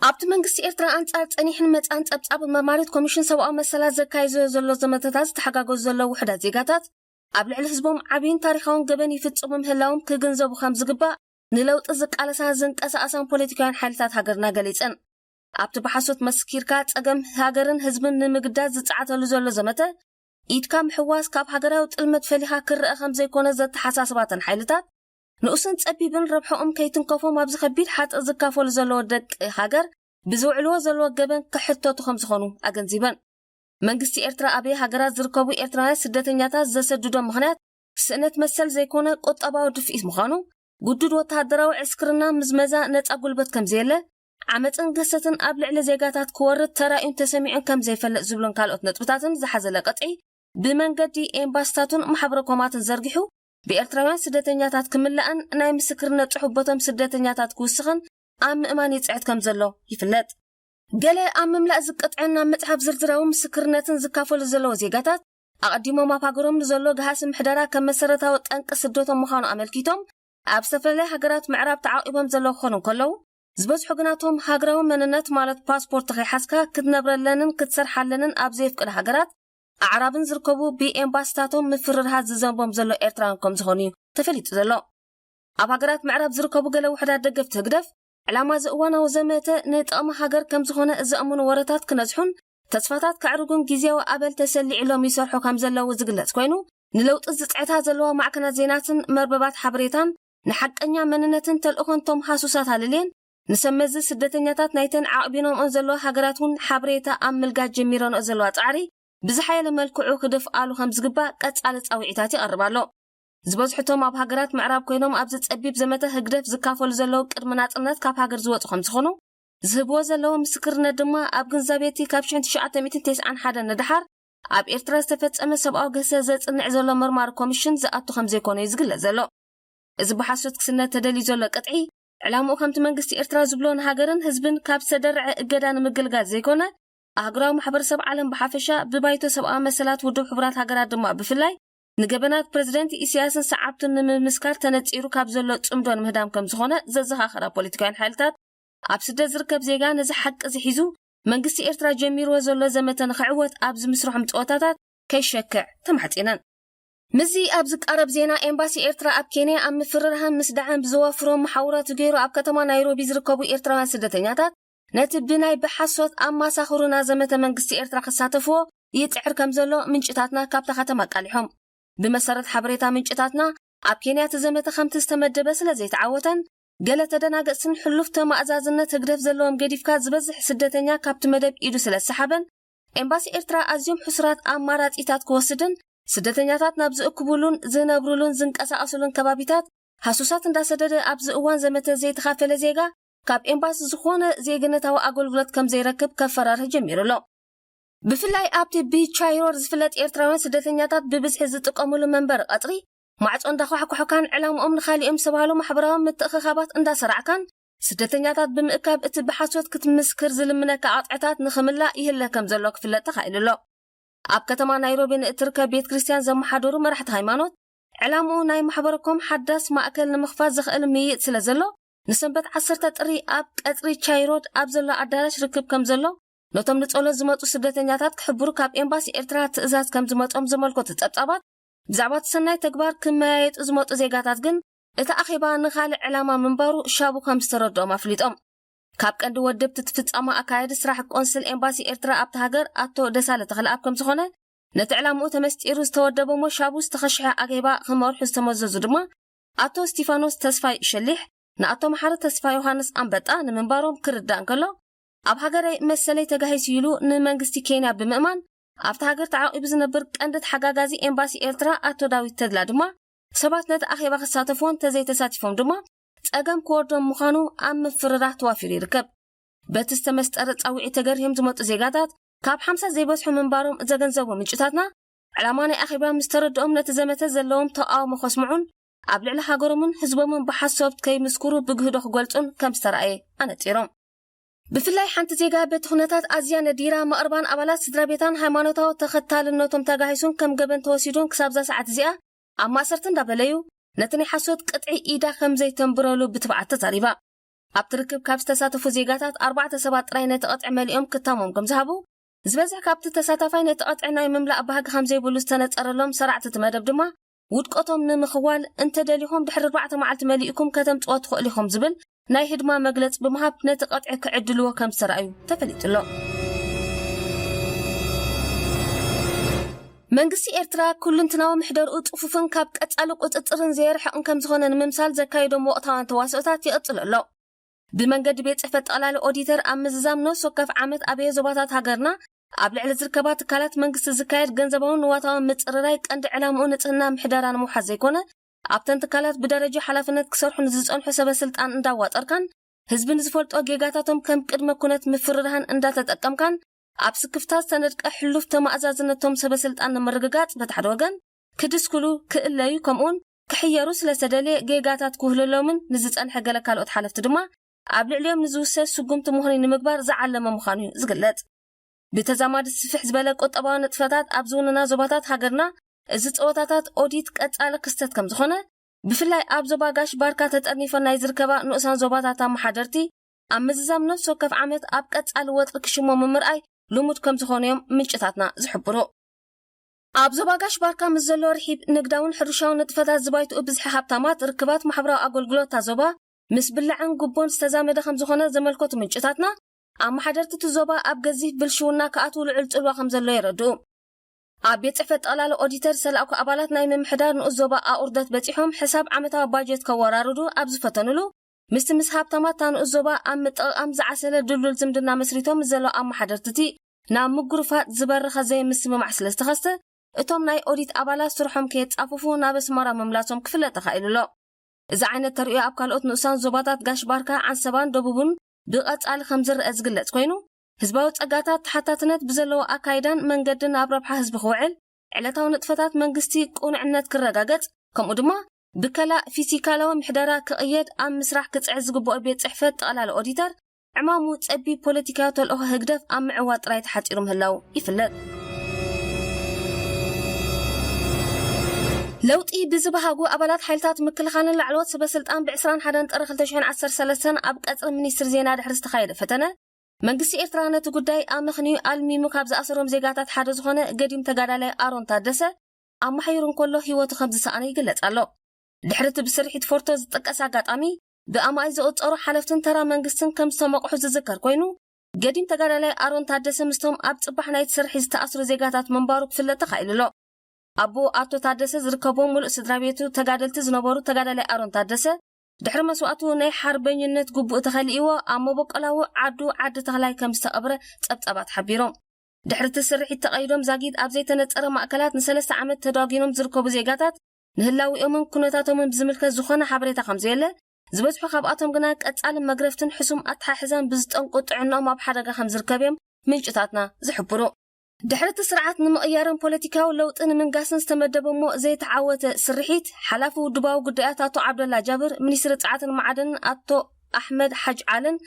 ኣብቲ መንግስቲ ኤርትራ ኣንጻር ጸኒሕን መጻን ጸብጻብ መርማሪት ኮሚሽን ሰብኣዊ መሰላት ዘካይዞ ዘሎ ዘመተታት ዝተሓጋገዙ ዘለዉ ውሑዳት ዜጋታት፣ ኣብ ልዕሊ ህዝቦም ዓብይን ታሪኻውን ገበን ይፍጽሙ ምህላዎም ክግንዘቡ ከም ዝግባእ ንለውጢ ዝቃለሳ ዝንቀሳቐሳን ፖለቲካውያን ሓይልታት ሃገርና ገሊጸን። ኣብቲ ብሓሶት መስኪርካ ጸገም ሃገርን ህዝብን ንምግዳድ ዝጸዓተሉ ዘሎ ዘመተ፣ ኢድካ ምሕዋስ ካብ ሃገራዊ ጥልመት ፈሊኻ ክረአ ከም ዘይኮነ ዘተሓሳስባተን ሓይልታት፣ ንኡስን ጸቢብን ረብሐኦም ከይትንከፎም ኣብዚ ከቢድ ሓጥእ ዝካፈሉ ዘለዉ ደቂ ሃገር ብዝውዕልዎ ዘለዉ ገበን ክሕተቱ ከም ዝኾኑ ኣገንዚበን። መንግስቲ ኤርትራ ኣበይ ሃገራት ዝርከቡ ኤርትራውያን ስደተኛታት ዘሰድዶም ምኽንያት ስእነት መሰል ዘይኮነ ቁጠባዊ ድፍኢት ምዃኑ፣ ግዱድ ወተሃደራዊ ዕስክርና ምዝመዛ ነጻ ጉልበት ከም ዘየለ፣ ዓመጽን ግህሰትን ኣብ ልዕሊ ዜጋታት ክወርድ ተራእዩን ተሰሚዑን ከም ዘይፈልጥ ዝብሉን ካልኦት ነጥብታትን ዝሓዘለ ቅጥዒ ብመንገዲ ኤምባስታቱን ማሕበረ ኮማትን ዘርጊሑ ብኤርትራውያን ስደተኛታት ክምላእን ናይ ምስክርነት ጽሑፍ ቦቶም ስደተኛታት ክውስኽን ኣብ ምእማን ይጽዕት ከም ዘሎ ይፍለጥ። ገለ ኣብ ምምላእ ዝቅጥዕን ናብ ምጽሓፍ ዝርዝራዊ ምስክርነትን ዝካፈሉ ዘለዉ ዜጋታት፣ ኣቐዲሞም ኣብ ሃገሮም ንዘሎ ገሃሲ ምሕደራ ከም መሰረታዊ ጠንቂ ስደቶም ምዃኑ ኣመልኪቶም፣ ኣብ ዝተፈላለያ ሃገራት ምዕራብ ተዓቂቦም ዘለዉ ክኾኑ እንከለዉ፣ ዝበዝሑ ግናቶም ሃገራዊ መንነት ማለት ፓስፖርት ከይሓዝካ ክትነብረለንን ክትሰርሓለንን ኣብ ዘየፍቅዳ ሃገራት ኣዕራብን ዝርከቡ ብኤምባስታቶም ምፍርርሃት ዝዘንቦም ዘሎ ኤርትራውያን ከም ዝኾኑ እዩ ተፈሊጡ ዘሎ። ኣብ ሃገራት ምዕራብ ዝርከቡ ገለ ውሑዳት ደገፍቲ ህግደፍ፣ ዕላማ እዚ እዋናዊ ዘመተ ንጥቕሚ ሃገር ከም ዝኾነ ዘእምኑ ወረታት ክነዝሑን ተስፋታት ከዕርጉን ግዝያዊ ኣበል ተሰሊዕሎም ይሰርሑ ከም ዘለዉ ዝግለጽ ኮይኑ፣ ንለውጢ ዝጽዕታ ዘለዋ ማዕከናት ዜናትን መርበባት ሓበሬታን ንሓቀኛ መንነትን ተልእኾን እቶም ሃሱሳት ኣለልየን፣ ንሰብ መዚ ስደተኛታት ናይተን ዓቕቢኖምኦ ዘለዋ ሃገራት እውን ሓበሬታ ኣብ ምልጋስ ጀሚረንኦ ዘለዋ ጻዕሪ ብዝሓየለ መልክዑ ክድፍኣሉ ከም ዝግባእ ቀጻሊ ጻውዒታት ይቐርብ ኣሎ። ዝበዝሕቶም ኣብ ሃገራት ምዕራብ ኮይኖም ኣብዚ ጸቢብ ዘመተ ህግደፍ ዝካፈሉ ዘለዉ ቅድሚ ናጽነት ካብ ሃገር ዝወጹ ከም ዝኾኑ ዝህብዎ ዘለዉ ምስክርነት ድማ ኣብ ግንዛቤ እቲ ካብ ሽሕን ትሽዓተ ሚእትን ተስዓን ሓደን ንደሓር ኣብ ኤርትራ ዝተፈጸመ ሰብኣዊ ግህሰት ዘጽንዕ ዘሎ መርማሪ ኮሚሽን ዝኣቱ ከም ዘይኮነ እዩ ዝግለጽ ዘሎ። እዚ ብሓሶት ክስነት ተደልዩ ዘሎ ቅጥዒ ዕላምኡ ከምቲ መንግስቲ ኤርትራ ዝብሎ ንሃገርን ህዝብን ካብ ዝተደርዐ እገዳ ንምግልጋል ዘይኮነ ኣህጉራዊ ማሕበረሰብ ዓለም ብሓፈሻ ብባይቶ ሰብኣዊ መሰላት ውድብ ሕቡራት ሃገራት ድማ ብፍላይ ንገበናት ፕረዚደንት ኢሳያስን ሰዓብቱን ንምምስካር ተነጺሩ ካብ ዘሎ ጽምዶ ንምህዳም ከም ዝኾነ ዘዘኻኸራ ፖለቲካውያን ሓይልታት ኣብ ስደት ዝርከብ ዜጋ ነዚ ሓቂ እዚ ሒዙ መንግስቲ ኤርትራ ጀሚርዎ ዘሎ ዘመተ ንኽዕወት ኣብ ዝምስርሖም ጸወታታት ከይሸክዕ ተማሕጺነን። ምስዚ ኣብ ዝቃረብ ዜና ኤምባሲ ኤርትራ ኣብ ኬንያ ኣብ ምፍርርሃን ምስዳዕን ብዘዋፍሮም መሓውራቱ ገይሩ ኣብ ከተማ ናይሮቢ ዝርከቡ ኤርትራውያን ስደተኛታት ነቲ ብናይ ብሓሶት ኣማሳኽሩና ዘመተ መንግስቲ ኤርትራ ክሳተፍዎ ይጽዕር ከም ዘሎ ምንጭታትና ካብታ ከተማ ኣቃሊሖም። ብመሰረት ሓበሬታ ምንጭታትና ኣብ ኬንያ እቲ ዘመተ ከምቲ ዝተመደበ ስለ ዘይተዓወተን ገለ ተደናገጽትን ሕሉፍ ተማእዛዝነት ህግደፍ ዘለዎም ገዲፍካ፣ ዝበዝሕ ስደተኛ ካብቲ መደብ ኢዱ ስለ ዝሰሓበን፣ ኤምባሲ ኤርትራ ኣዝዮም ሕሱራት ኣማራጺታት ክወስድን ስደተኛታት ናብ ዝእክቡሉን ዝነብሩሉን ዝንቀሳቐሱሉን ከባቢታት ሃሱሳት እንዳሰደደ፣ ኣብዚ እዋን ዘመተ ዘይተኻፈለ ዜጋ ካብ ኤምባሲ ዝኾነ ዜግነታዊ ኣገልግሎት ከም ዘይረክብ ከፈራርህ ጀሚሩ ኣሎ። ብፍላይ ኣብቲ ብቻይሮድ ዝፍለጥ፣ ኤርትራውያን ስደተኛታት ብብዝሒ ዝጥቀሙሉ መንበሪ ቀጽሪ ማዕጾ እንዳኳሕኳሕካን ዕላምኦም ንኻሊኦም ዝተባህሉ ማሕበራዊ ምትእኽኻባት እንዳሰራዕካን፣ ስደተኛታት ብምእካብ እቲ ብሓሶት ክትምስክር ዝልምነካ ኣቕጥዕታት ንኽምላእ ይህለ ከም ዘሎ ክፍለጥ ተኻኢሉ ኣሎ። ኣብ ከተማ ናይሮቢ ንእትርከብ ቤት ክርስቲያን ዘመሓደሩ መራሕቲ ሃይማኖት፣ ዕላምኡ ናይ ማሕበረኮም ሓዳስ ማእከል ንምኽፋት ዘኽእል ምይጥ ስለ ዘሎ፣ ንሰንበት ዓሰርተ ጥሪ ኣብ ቀጽሪ ቻይሮድ ኣብ ዘሎ ኣዳራሽ ርክብ ከም ዘሎ፣ ነቶም ንጸሎት ዝመጹ ስደተኛታት ክሕብሩ ካብ ኤምባሲ ኤርትራ ትእዛዝ ከም ዝመጾም ዘመልከቱ ጸብጻባት፣ ብዛዕባ እቲ ሰናይ ተግባር ክመያየጡ ዝመጡ ዜጋታት ግን፣ እቲ ኣኼባ ንኻልእ ዕላማ ምንባሩ ሻቡ ከም ዝተረድኦም ኣፍሊጦም። ካብ ቀንዲ ወደብቲ እቲ ፍጻመ ኣካያዲ ስራሕ ቆንስል ኤምባሲ ኤርትራ ኣብቲ ሃገር ኣቶ ደሳለ ተኽለኣብ ከም ዝኾነ፣ ነቲ ዕላምኡ ተመስጢሩ ዝተወደበ እሞ ሻቡ ዝተኸሽሐ ኣኼባ ክመርሑ ዝተመዘዙ ድማ ኣቶ እስቲፋኖስ ተስፋይ ሸሊሕ ንኣቶ መሓሪ ተስፋ ዮሃንስ ኣንበጣ ንምንባሮም ክርዳእ እንከሎ፣ ኣብ ሃገረይ መሰለይ ተጋሂሱ ኢሉ ንመንግስቲ ኬንያ ብምእማን፣ ኣብቲ ሃገር ተዓቂቡ ዝነብር ቀንዲ ተሓጋጋዚ ኤምባሲ ኤርትራ ኣቶ ዳዊት ተድላ ድማ፣ ሰባት ነቲ ኣኼባ ክሳተፉ እንተዘይተሳቲፎም ድማ ጸገም ክወርዶም ምዃኑ ኣብ ምፍርራህ ተዋፊሩ ይርከብ። በቲ ዝተመስጠረ ጻውዒት ተገርህዮም ዝመጹ ዜጋታት ካብ ሓምሳ ዘይበዝሑ ምንባሮም ዘገንዘቡ ምንጭታትና፣ ዕላማ ናይ ኣኼባ ምስ ተረድኦም ነቲ ዘመተ ዘለዎም ተቃውሞ ከስምዑን ኣብ ልዕሊ ሃገሮምን ህዝቦምን ብሓሶት ከይምስክሩ ብግህዶ ክገልጹን ከም ዝተራእየ ኣነጺሮም። ብፍላይ ሓንቲ ዜጋ በቲ ኩነታት ኣዝያ ነዲራ፣ መቕርባን ኣባላት ስድራ ቤታን ሃይማኖታዊ ተኸታልነቶም ተጋሂሱን ከም ገበን ተወሲዱን ክሳብዛ ሰዓት እዚኣ ኣብ ማእሰርቲ እንዳበለዩ፣ ነቲ ናይ ሓሶት ቅጥዒ ኢዳ ከም ዘይተንብረሉ ብትብዓት ተዛሪባ። ኣብቲ ርክብ ካብ ዝተሳተፉ ዜጋታት ኣርባዕተ ሰባት ጥራይ ነቲ ቅጥዒ መሊኦም ክታሞም ከም ዝሃቡ፣ ዝበዝሕ ካብቲ ተሳታፋይ ነቲ ቅጥዒ ናይ ምምላእ ባህጊ ከም ዘይብሉ ዝተነጸረሎም ሰራዕቲ እቲ መደብ ድማ፣ ውድቀቶም ንምኽዋል እንተደሊኹም ድሕሪ ኣርባዕተ መዓልቲ መሊእኩም ከተምጽዎ ትኽእሉ ኢኹም ዝብል ናይ ህድማ መግለጺ ብምሃብ ነቲ ቅጥዒ ክዕድልዎ ከም ዝተራእዩ ተፈሊጡ ኣሎ። መንግስቲ ኤርትራ ኩልንትናዊ ምሕደርኡ ጽፉፍን ካብ ቀጻሊ ቁጽጽርን ዘየርሕቕን ከም ዝኾነ ንምምሳል ዘካየዶም ወቕታውያን ተዋስኦታት ይቕጽል ኣሎ። ብመንገዲ ቤት ጽሕፈት ጠቕላሊ ኦዲተር ኣብ ምዝዛም ነፍሲ ወከፍ ዓመት ኣበየ ዞባታት ሃገርና ኣብ ልዕሊ ዝርከባ ትካላት መንግስቲ ዝካየድ ገንዘባውን ንዋታውን ምጽርራይ ቀንዲ ዕላምኡ ንጽህና ምሕደራ ንምውሓስ ዘይኮነ፣ ኣብተን ትካላት ብደረጃ ሓላፍነት ክሰርሑ ንዝጸንሑ ሰበ ስልጣን እንዳዋጠርካን ህዝቢ ንዝፈልጦ ጌጋታቶም ከም ቅድመ ኩነት ምፍርራህን እንዳተጠቀምካን፣ ኣብ ስክፍታ ዝተነድቀ ሕሉፍ ተማእዛዝነቶም ሰበ ስልጣን ንምርግጋጽ በቲ ሓደ ወገን ክድስክሉ፣ ክእለዩ፣ ከምኡውን ክሕየሩ ስለ ዝተደልየ ጌጋታት ክውህለሎምን ንዝጸንሐ ገለ ካልኦት ሓለፍቲ ድማ ኣብ ልዕሊኦም ንዝውሰድ ስጉምቲ ምኽኑይ ንምግባር ዝዓለመ ምዃኑ እዩ ዝግለጽ። ብተዛማዲ ስፍሕ ዝበለ ቁጠባዊ ንጥፈታት ኣብ ዝውንና ዞባታት ሃገርና፣ እዚ ጸወታታት ኦዲት ቀጻሊ ክስተት ከም ዝኾነ፣ ብፍላይ ኣብ ዞባ ጋሽ ባርካ ተጠርኒፈን ናይ ዝርከባ ንኡሳን ዞባታት ኣመሓደርቲ፣ ኣብ ምዝዛም ነፍሲ ወከፍ ዓመት ኣብ ቀጻሊ ወጥሪ ክሽመሙ ምርኣይ ልሙድ ከም ዝኾነ እዮም ምንጭታትና ዝሕብሩ። ኣብ ዞባ ጋሽ ባርካ ምስ ዘሎ ርሒብ ንግዳውን ሕርሻውን ንጥፈታት ዝባይትኡ ብዝሒ ሃብታማት፣ ርክባት ማሕበራዊ ኣገልግሎት እታ ዞባ ምስ ብላዕን ጉቦን ዝተዛመደ ከም ዝኾነ ዘመልከቱ ምንጭታትና፣ ኣመሓደርቲ እቲ ዞባ ኣብ ገዚፍ ብልሽውና ክኣትዉ ልዑል ጽልዋ ከም ዘሎ የረድኡ። ኣብ ቤት ጽሕፈት ጠቕላሊ ኦዲተር ዝተላእኩ ኣባላት ናይ ምምሕዳር ንኡስ ዞባ ኣቑርደት በጺሖም ሕሳብ ዓመታዊ ባጀት ከወራርዱ ኣብ ዝፈተኑሉ፣ ምስቲ ምስ ሃብታማት እታ ንኡስ ዞባ ኣብ ምጥቕቓም ዝዓሰለ ድልዱል ዝምድና መስሪቶም ምስ ዘለዉ ኣመሓደርቲ እቲ ናብ ምጉርፋጥ ዝበረኸ ዘይምስምማዕ ስለ ዝተኸስተ፣ እቶም ናይ ኦዲት ኣባላት ስርሖም ከየጻፍፉ ናብ ኣስመራ ምምላሶም ክፍለጥ ተኻኢሉ ኣሎ። እዚ ዓይነት ተርእዮ ኣብ ካልኦት ንኡሳን ዞባታት ጋሽ ባርካ፣ ዓንሰባን ደቡብን ብቐጻሊ ከም ዝረአ ዝግለጽ ኮይኑ፣ ህዝባዊ ጸጋታት ተሓታትነት ብዘለዎ ኣካይዳን መንገድን ኣብ ረብሓ ህዝቢ ክውዕል፣ ዕለታዊ ንጥፈታት መንግስቲ ቅኑዕነት ክረጋገጽ፣ ከምኡ ድማ ብከላ ፊሲካላዊ ምሕደራ ክቕየድ ኣብ ምስራሕ ክጽዕር ዝግብኦ ቤት ጽሕፈት ጠቕላሊ ኦዲተር፣ ዕማሙ ጸቢብ ፖለቲካዊ ተልእኾ ህግደፍ ኣብ ምዕዋት ጥራይ ተሓጺሩ ምህላው ይፍለጥ። ለውጢ ብዝበሃጉ ኣባላት ሓይልታት ምክልኻልን ላዕለዎት ሰበ ስልጣን ብ ዕስራን ሓደን ጥሪ ክልተ ሽሕን ዓሰርተ ሰለስተን ኣብ ቀጽሪ ሚኒስትሪ ዜና ድሕሪ ዝተኻየደ ፈተነ፣ መንግስቲ ኤርትራ ነቲ ጉዳይ ኣመኽንዩ ኣልሚሙ ካብ ዝኣሰሮም ዜጋታት ሓደ ዝኾነ ገዲም ተጋዳላይ ኣሮን ታደሰ ኣማሒሩ እንከሎ ህይወቱ ከም ዝሰኣነ ይግለጽ ኣሎ። ድሕሪ እቲ ብስርሒት ፎርቶ ዝጥቀስ ኣጋጣሚ፣ ብኣማኢት ዝቑጸሩ ሓለፍትን ተራ መንግስትን ከም ዝተመቕሑ ዝዝከር ኮይኑ፣ ገዲም ተጋዳላይ ኣሮን ታደሰ ምስቶም ኣብ ጽባሕ ናይቲ ስርሒት ዝተኣስሩ ዜጋታት ምንባሩ ክፍለጥ ተኻኢሉ ኣሎ። ኣቦኡ ኣቶ ታደሰ ዝርከብዎም ምሉእ ስድራ ቤቱ ተጋደልቲ ዝነበሩ ተጋዳላይ ኣሮን ታደሰ፣ ድሕሪ መስዋእቱ ናይ ሓርበኝነት ግቡእ ተኸሊእዎ ኣብ መበቆላዊ ዓዱ ዓዲ ተኽላይ ከም ዝተቐብረ ጸብጻባት ሓቢሮም። ድሕሪ እቲ ስርሒት ተቐይዶም ዛጊድ ኣብ ዘይተነጸረ ማእከላት ንሰለስተ ዓመት ተዳጒኖም ዝርከቡ ዜጋታት ንህላዊኦምን ኩነታቶምን ብዝምልከት ዝኾነ ሓበሬታ ከም ዘየለ፣ ዝበዝሑ ካብኣቶም ግና ቀጻሊ መግረፍትን ሕሱም ኣተሓሕዛን ብዝጠንቁ ጥዕናኦም ኣብ ሓደጋ ከም ዝርከብ እዮም ምንጭታትና ዝሕብሩ። ድሕሪ እቲ ስርዓት ንምቕያርን ፖለቲካዊ ለውጢ ንምንጋስን ዝተመደበ እሞ ዘይተዓወተ ስርሒት፣ ሓላፊ ውድባዊ ጉዳያት ኣቶ ዓብደላ ጃብር፣ ሚኒስትሪ ጸዓትን መዓድንን ኣቶ ኣሕመድ ሓጅ ዓልን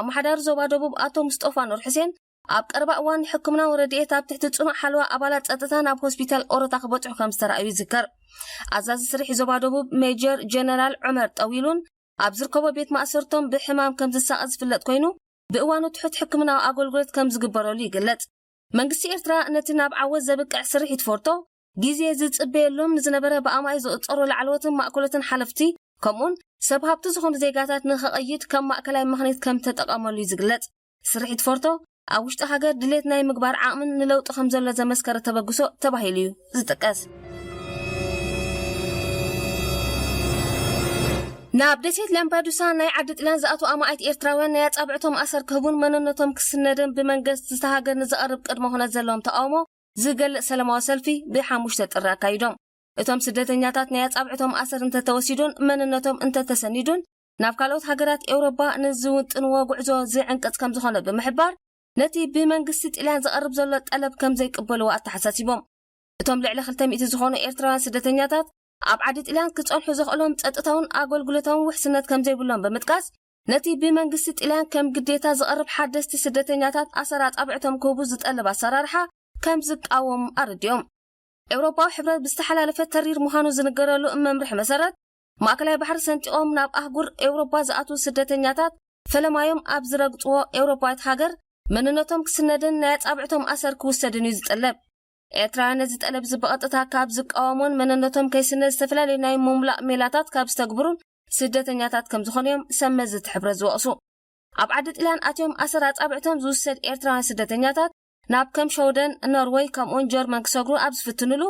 ኣመሓዳሪ ዞባ ደቡብ ኣቶ ሙስጦፋ ኑር ሕሴን ኣብ ቀረባ እዋን ሕክምናዊ ረድኤት ኣብ ትሕቲ ጽኑዕ ሓለዋ ኣባላት ጸጥታ ናብ ሆስፒታል ኦሮታ ክበጽሑ ከም ዝተራእዩ ይዝከር። ኣዛዚ ስርሒት ዞባ ደቡብ ሜጀር ጀነራል ዑመር ጠዊሉን ኣብ ዝርከቦ ቤት ማእሰርቶም ብሕማም ከም ዝሳቐ ዝፍለጥ ኮይኑ፣ ብእዋኑ ትሑት ሕክምናዊ ኣገልግሎት ከም ዝግበረሉ ይግለጽ። መንግስቲ ኤርትራ ነቲ ናብ ዓወት ዘብቅዕ ስርሒት ፎርቶ ግዜ ዝጽበየሎም ንዝነበረ ብኣማይ ዝቑጸሩ ላዕለዎትን ማእከሎትን ሓለፍቲ፣ ከምኡን ሰብ ሃብቲ ዝኾኑ ዜጋታት ንኸቐይድ ከም ማእከላይ ምኽኒት ከም ተጠቐመሉ እዩ ዝግለጽ። ስርሒት ፎርቶ ኣብ ውሽጢ ሃገር ድሌት ናይ ምግባር ዓቕምን ንለውጢ ከም ዘሎ ዘመስከረ ተበግሶ ተባሂሉ እዩ ዝጥቀስ። ናብ ደሴት ላምፓዱሳ ናይ ዓዲ ጥልያን ዝኣትዉ ኣማኢት ኤርትራውያን ናይ ኣጻብዕቶም ኣሰር ክህቡን መንነቶም ክስነድን ብመንግስቲ እታ ሃገር ንዝቐርብ ቅድመ ኩነት ዘለዎም ተቃውሞ ዝገልጽ ሰላማዊ ሰልፊ ብሓሙሽተ ጥሪ ኣካይዶም። እቶም ስደተኛታት ናይ ኣጻብዕቶም ኣሰር እንተተወሲዱን መንነቶም እንተተሰኒዱን ናብ ካልኦት ሃገራት ኤውሮጳ ንዝውጥንዎ ጉዕዞ ዝዕንቅጽ ከም ዝኾነ ብምሕባር፣ ነቲ ብመንግስቲ ጥልያን ዝቐርብ ዘሎ ጠለብ ከም ዘይቅበልዎ ኣተሓሳሲቦም። እቶም ልዕሊ ክልተ ሚእቲ ዝኾኑ ኤርትራውያን ስደተኛታት ኣብ ዓዲ ጥልያን ክጸንሑ ዘኽእሎም ጸጥታውን ኣገልግሎታውን ውሕስነት ከም ዘይብሎም ብምጥቃስ፣ ነቲ ብመንግስቲ ጥልያን ከም ግዴታ ዝቐርብ ሓደስቲ ስደተኛታት ኣሰር ኣጻብዕቶም ክህቡ ዝጠልብ ኣሰራርሓ ከም ዝቃወም ኣረዲኦም። ኤውሮጳዊ ሕብረት ብዝተሓላለፈ ተሪር ምዃኑ ዝንገረሉ መምርሒ መሰረት፣ ማእከላይ ባሕሪ ሰንጢቖም ናብ ኣህጉር ኤውሮጳ ዝኣትዉ ስደተኛታት ፈለማዮም ኣብ ዝረግጽዎ ኤውሮጳዊት ሃገር መንነቶም ክስነድን ናይ ኣጻብዕቶም ኣሰር ክውሰድን እዩ ዝጠለብ። ኤርትራውያን ነዚ ጠለብ እዚ ብቐጥታ ካብ ዝቃወሙን መንነቶም ከይስነድ ዝተፈላለዩ ናይ ምሙላእ ሜላታት ካብ ዝተግብሩን ስደተኛታት ከም ዝኾኑ እዮም ሰብ መዚ እቲ ሕብረት ዝወቕሱ። ኣብ ዓዲ ጥልያን ኣትዮም ኣሰር ኣጻብዕቶም ዝውሰድ ኤርትራውያን ስደተኛታት ናብ ከም ሸውደን፣ ኖርወይ ከምኡውን ጀርመን ክሰግሩ ኣብ ዝፍትንሉ፣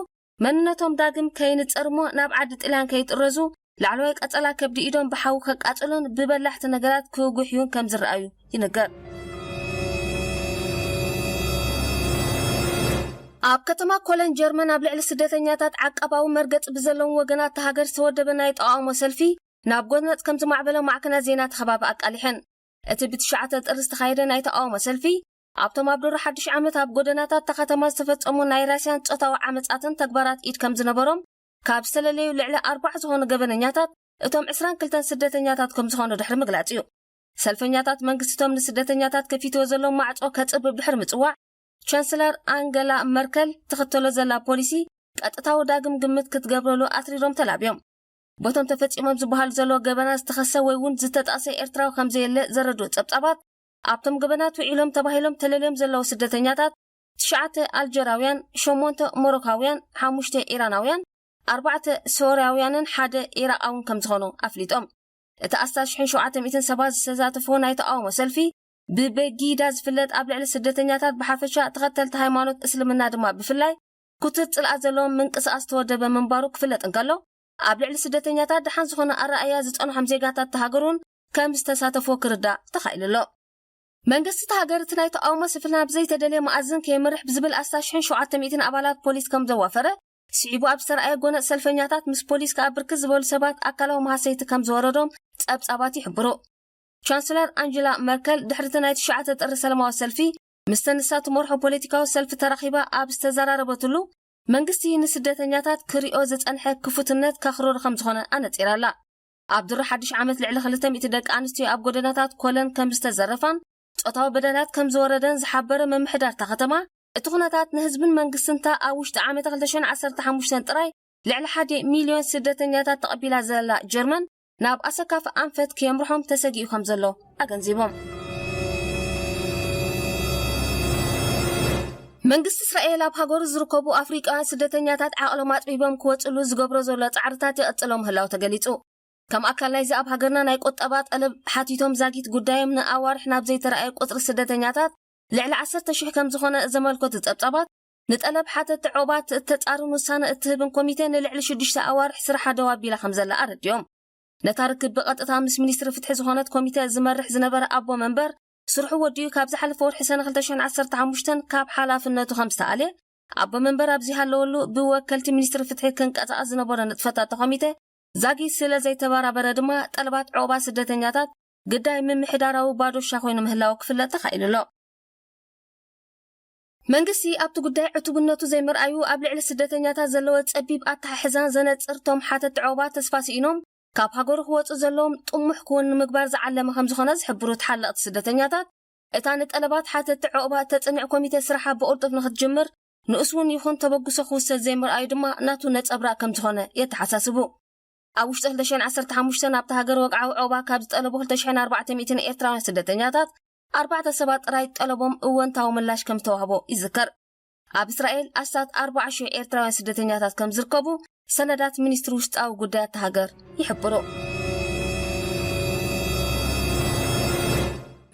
መንነቶም ዳግም ከይንጸር እሞ ናብ ዓዲ ጥልያን ከይጥረዙ ላዕለዋይ ቀጸላ ከብዲ ኢዶም ብሓዊ ከቃጽሉን ብበላሕቲ ነገራት ክጉሕዩን ከም ዝረኣዩ ይንገር። ኣብ ከተማ ኮለን ጀርመን ኣብ ልዕሊ ስደተኛታት ዓቃባዊ መርገጺ ብዘለዎም ወገናት እታ ሃገር ዝተወደበ ናይ ተቓውሞ ሰልፊ ናብ ጎነጽ ከም ዝማዕበለ ማዕከናት ዜና እቲ ከባቢ ኣቃሊሐን። እቲ ብትሽዓተ ጥሪ ዝተኻየደ ናይ ተቓውሞ ሰልፊ፣ ኣብቶም ኣብ ድሮ ሓድሽ ዓመት ኣብ ጎደናታት እታ ከተማ ዝተፈጸሙ ናይ ራስያን ጾታዊ ዓመጻትን ተግባራት ኢድ ከም ዝነበሮም ካብ ዝተለለዩ ልዕሊ ኣርባዓ ዝኾኑ ገበነኛታት እቶም ዕስራን ክልተን ስደተኛታት ከም ዝኾኑ ድሕሪ ምግላጽ እዩ። ሰልፈኛታት መንግስቲ እቶም ንስደተኛታት ከፊትዎ ዘሎ ማዕጾ ከጽብብ ድሕሪ ምጽዋዕ፣ ቻንስለር ኣንገላ መርከል ትኽተሎ ዘላ ፖሊሲ ቀጥታዊ ዳግም ግምት ክትገብረሉ ኣትሪሮም ተላብዮም። በቶም ተፈጺሞም ዝበሃሉ ዘለዉ ገበናት ዝተኸሰ ወይ እውን ዝተጠቕሰ ኤርትራዊ ከም ዘየለ ዘረድኡ ጸብጻባት፣ ኣብቶም ገበናት ውዒሎም ተባሂሎም ተለልዮም ዘለዉ ስደተኛታት ትሽዓተ ኣልጀራውያን፣ ሸሞንተ ሞሮካውያን፣ ሓሙሽተ ኢራናውያን፣ ኣርባዕተ ሶርያውያንን ሓደ ኢራቃውን ከም ዝኾኑ ኣፍሊጦም። እቲ ኣስታት ሽሕን ሸውዓተ ሚእትን ሰባት ዝተሳተፍዎ ናይ ተቓውሞ ሰልፊ፣ ብበጊዳ ዝፍለጥ ኣብ ልዕሊ ስደተኛታት ብሓፈሻ ተኸተልቲ ሃይማኖት እስልምና ድማ ብፍላይ ክቱር ጽልኣት ዘለዎም ምንቅስቓስ ዝተወደበ ምንባሩ ክፍለጥ እንከሎ፣ ኣብ ልዕሊ ስደተኛታት ደሓን ዝኾነ ኣረኣእያ ዝጸንሖም ዜጋታት እታ ሃገር እውን ከም ዝተሳተፍዎ ክርዳእ ተኻኢሉ ኣሎ። መንግስቲ እታ ሃገር እቲ ናይ ተቓውሞ ሰልፊ ናብ ዘይተደልየ መኣዝን ከየምርሕ ብዝብል ኣስታት ሽሕን ሸውዓተ ሚእትን ኣባላት ፖሊስ ከም ዘዋፈረ፣ ስዒቡ ኣብ ዝተረኣየ ጎነጽ ሰልፈኛታት ምስ ፖሊስ ከኣ ብርክት ዝበሉ ሰባት ኣካላዊ መሃሰይቲ ከም ዝወረዶም ጸብጻባት ይሕብሩ። ቻንስለር ኣንጀላ መርከል ድሕሪ እቲ ናይ ትሽዓተ ጥሪ ሰላማዊ ሰልፊ፣ ምስ ተንሳ ትመርሖ ፖለቲካዊ ሰልፊ ተራኺባ ኣብ ዝተዘራረበትሉ፣ መንግስቲ ንስደተኛታት ክሪኦ ዝጸንሐ ክፉትነት ከኽርር ከም ዝኾነ ኣነጺራ ኣላ። ኣብ ድሮ ሓድሽ ዓመት ልዕሊ ክልተ ሚእቲ ደቂ ኣንስትዮ ኣብ ጎደናታት ኮለን ከም ዝተዘረፋን ጾታዊ በደላት ከም ዝወረደን ዝሓበረ ምምሕዳር እታ ከተማ፣ እቲ ኩነታት ንህዝብን መንግስትን እታ ኣብ ውሽጢ ዓመት ክልተ ሽሕን ዓሰርተ ሓሙሽተን ጥራይ ልዕሊ ሓደ ሚልዮን ስደተኛታት ተቐቢላ ዘላ ጀርመን ናብ ኣሰካፊ ኣንፈት ከየምርሖም ተሰጊኡ ከም ዘሎ ኣገንዚቦም። መንግስቲ እስራኤል ኣብ ሃገሩ ዝርከቡ ኣፍሪቃውያን ስደተኛታት ዓቕሎም ኣጥቢቦም ክወጽሉ ዝገብሮ ዘሎ ጻዕርታት ይቕጽሎ ምህላው ተገሊጹ። ከም ኣካል ናይዚ ኣብ ሃገርና ናይ ቁጠባ ጠለብ ሓቲቶም ዛጊት ጉዳዮም ንኣዋርሕ ናብ ዘይተረኣየ ቁጽሪ ስደተኛታት ልዕሊ ዓሰርተ ሽሕ ከም ዝኾነ ዘመልከቱ ጸብጻባት፣ ንጠለብ ሓተቲ ዑቕባት እተጻርን ውሳነ እትህብን ኮሚቴ ንልዕሊ ሽዱሽተ ኣዋርሕ ስርሓ ደው ኣቢላ ከም ዘላ ኣረዲኦም። ነታ ርክብ ብቐጥታ ምስ ሚኒስትሪ ፍትሒ ዝኾነት ኮሚተ ዝመርሕ ዝነበረ ኣቦ መንበር፣ ስርሑ ወዲኡ ካብ ዝሓለፈ ወርሒ ሰነ ክልተ ሽሕን ዓሰርተ ሓሙሽተን ካብ ሓላፍነቱ ከም ዝተኣልየ፣ ኣቦ መንበር ኣብ ዝሃለወሉ ብወከልቲ ሚኒስትሪ ፍትሒ ክንቀሳቐስ ዝነበሮ ንጥፈታት ኮሚተ ዛጊት ስለ ዘይተበራበረ ድማ፣ ጠለባት ዑቕባ ስደተኛታት ግዳይ ምምሕዳራዊ ባዶሻ ኮይኑ ምህላው ክፍለጥ ተኻኢሉ ኣሎ። መንግስቲ ኣብቲ ጉዳይ ዕቱብነቱ ዘይምርኣዩ፣ ኣብ ልዕሊ ስደተኛታት ዘለዎ ጸቢብ ኣተሓሕዛን ዘነጽር፣ ቶም ሓተቲ ዑቕባ ተስፋ ስኢኖም ካብ ሃገሩ ክወጹ ዘለዎም ጥሙሕ ክውን ንምግባር ዝዓለመ ከም ዝኾነ ዝሕብሩ ተሓለቕቲ ስደተኛታት፣ እታ ንጠለባት ሓተቲ ዑቕባ ተጽንዕ ኮሚተ ስራሓ ብቕልጡፍ ንክትጅምር፣ ንኡስ እውን ይኹን ተበግሶ ክውሰድ ዘይምርኣዩ ድማ ናቱ ነጸብራቕ ከም ዝኾነ የተሓሳስቡ። ኣብ ውሽጢ ክልተ ሽሕን ዓሰርተ ሓሙሽተን ኣብታ ሃገር ወግዓዊ ዑቕባ ካብ ዝጠለቡ ክልተ ሽሕን ኣርባዕተ ሚእትን ኤርትራውያን ስደተኛታት፣ ኣርባዕተ ሰባት ጥራይ ጠለቦም እወንታዊ ምላሽ ከም ዝተዋህቦ ይዝከር። ኣብ እስራኤል ኣስታት ኣርባዓ ሽሕ ኤርትራውያን ስደተኛታት ከም ዝርከቡ ሰነዳት ሚኒስትሪ ውሽጣዊ ጉዳያት እታ ሃገር ይሕብሩ።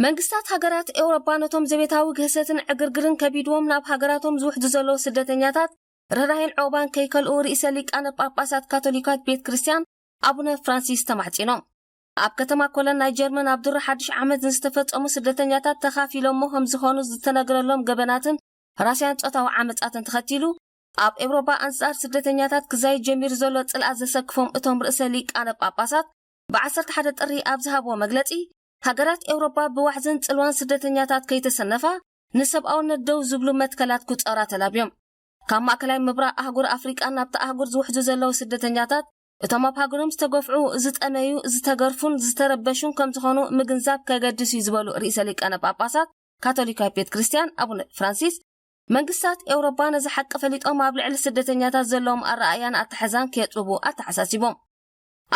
መንግስታት ሃገራት ኤውሮጳ ነቶም ዘቤታዊ ግህሰትን ዕግርግርን ከቢድዎም ናብ ሃገራቶም ዝውሕዱ ዘለዉ ስደተኛታት ርህራሄን ዑቕባን ከይከልኡ ርእሰ ሊቃነ ጳጳሳት ካቶሊካዊት ቤት ክርስቲያን ኣቡነ ፍራንሲስ ተማሕጺኖም። ኣብ ከተማ ኮለን ናይ ጀርመን ኣብ ድሮ ሓድሽ ዓመት ንዝተፈጸሙ ስደተኛታት ተኻፊሎሞ ከም ዝኾኑ ዝተነግረሎም ገበናትን ራስያን ጾታዊ ዓመጻትን ተኸቲሉ፣ ኣብ ኤውሮጳ ኣንጻር ስደተኛታት ክዛይድ ጀሚሩ ዘሎ ጽልኣት ዘሰክፎም እቶም ርእሰ ሊቃነ ጳጳሳት፣ ብ ዓሰርተ ሓደ ጥሪ ኣብ ዝሃብዎ መግለጺ፣ ሃገራት ኤውሮጳ ብዋሕዝን ጽልዋን ስደተኛታት ከይተሰነፋ፣ ንሰብኣውነት ደው ዝብሉ መትከላት ክጸራ ተላብዮም። ካብ ማእከላይ ምብራቕ ኣህጉር ኣፍሪቃ ናብታ ኣህጉር ዝውሕዙ ዘለዉ ስደተኛታት፣ እቶም ኣብ ሃገሮም ዝተገፍዑ፣ ዝጠመዩ፣ ዝተገርፉን ዝተረበሹን ከም ዝኾኑ ምግንዛብ ከገድስ እዩ ዝበሉ ርእሰ ሊቃነ ጳጳሳት ካቶሊካዊት ቤት ክርስቲያን ኣቡነ ፍራንሲስ፣ መንግስታት ኤውሮጳ ነዚ ሓቂ ፈሊጦም ኣብ ልዕሊ ስደተኛታት ዘለዎም ኣረኣእያን ኣተሓሕዛን ከየጥብቡ ኣተሓሳሲቦም።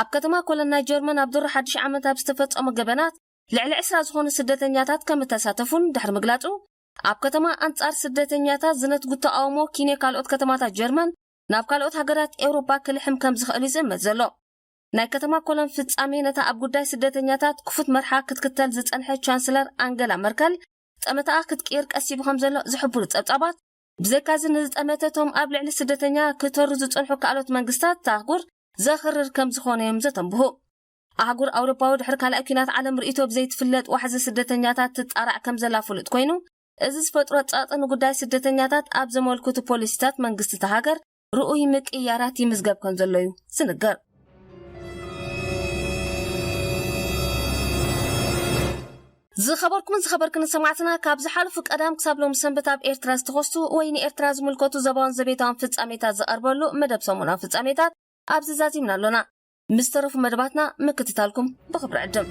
ኣብ ከተማ ኮለን ናይ ጀርመን ኣብ ድሮ ሓድሽ ዓመት ኣብ ዝተፈጸሙ ገበናት ልዕሊ ዕስራ ዝኾኑ ስደተኛታት ከም እተሳተፉን ድሕሪ ምግላጹ፣ ኣብ ከተማ ኣንጻር ስደተኛታት ዝነትጉ ተቃውሞ ኪንዮ ካልኦት ከተማታት ጀርመን ናብ ካልኦት ሃገራት ኤውሮጳ ክልሕም ከም ዝኽእል እዩ ዝእመት ዘሎ። ናይ ከተማ ኮለን ፍጻሜ ነታ ኣብ ጉዳይ ስደተኛታት ክፉት መርሓ ክትክተል ዝጸንሐት ቻንስለር ኣንገላ መርከል፣ ጠመተኣ ክትቅይር ቀሲቡ ከም ዘሎ ዝሕብሩ ጸብጻባት፣ ብዘይካዚ ንዝጠመተ እቶም ኣብ ልዕሊ ስደተኛ ክተሩ ዝጸንሑ ካልኦት መንግስታት እታ ኣህጉር ዘኽርር ከም ዝኾነ እዮም ዘተንብሁ። ኣህጉር ኣውሮፓዊ ድሕሪ ካልኣይ ኲናት ዓለም ርእይቶ ብዘይትፍለጥ ዋሕዚ ስደተኛታት ትጣራዕ ከም ዘላ ፍሉጥ ኮይኑ፣ እዚ ዝፈጥሮ ጸቕጢ ንጉዳይ ስደተኛታት ኣብ ዘመልክቱ ፖሊሲታት መንግስቲ እታ ሃገር ርኡይ ምቅይያራት ይምዝገብ ከም ዘሎ እዩ ዝንገር። ዝኸበርኩምን ዝኸበርክን ሰማዕትና፣ ካብ ዝሓለፉ ቀዳም ክሳብ ሎም ሰንበት ኣብ ኤርትራ ዝተኸስቱ ወይ ንኤርትራ ዝምልከቱ ዞባውን ዘቤታውን ፍጻሜታት ዝቐርበሉ መደብ ሰሙናዊ ፍጻሜታት ኣብዚ ዛዚምና ኣሎና። ምስ ተረፉ መደባትና ምክትታልኩም ብኽብሪ ዕድም።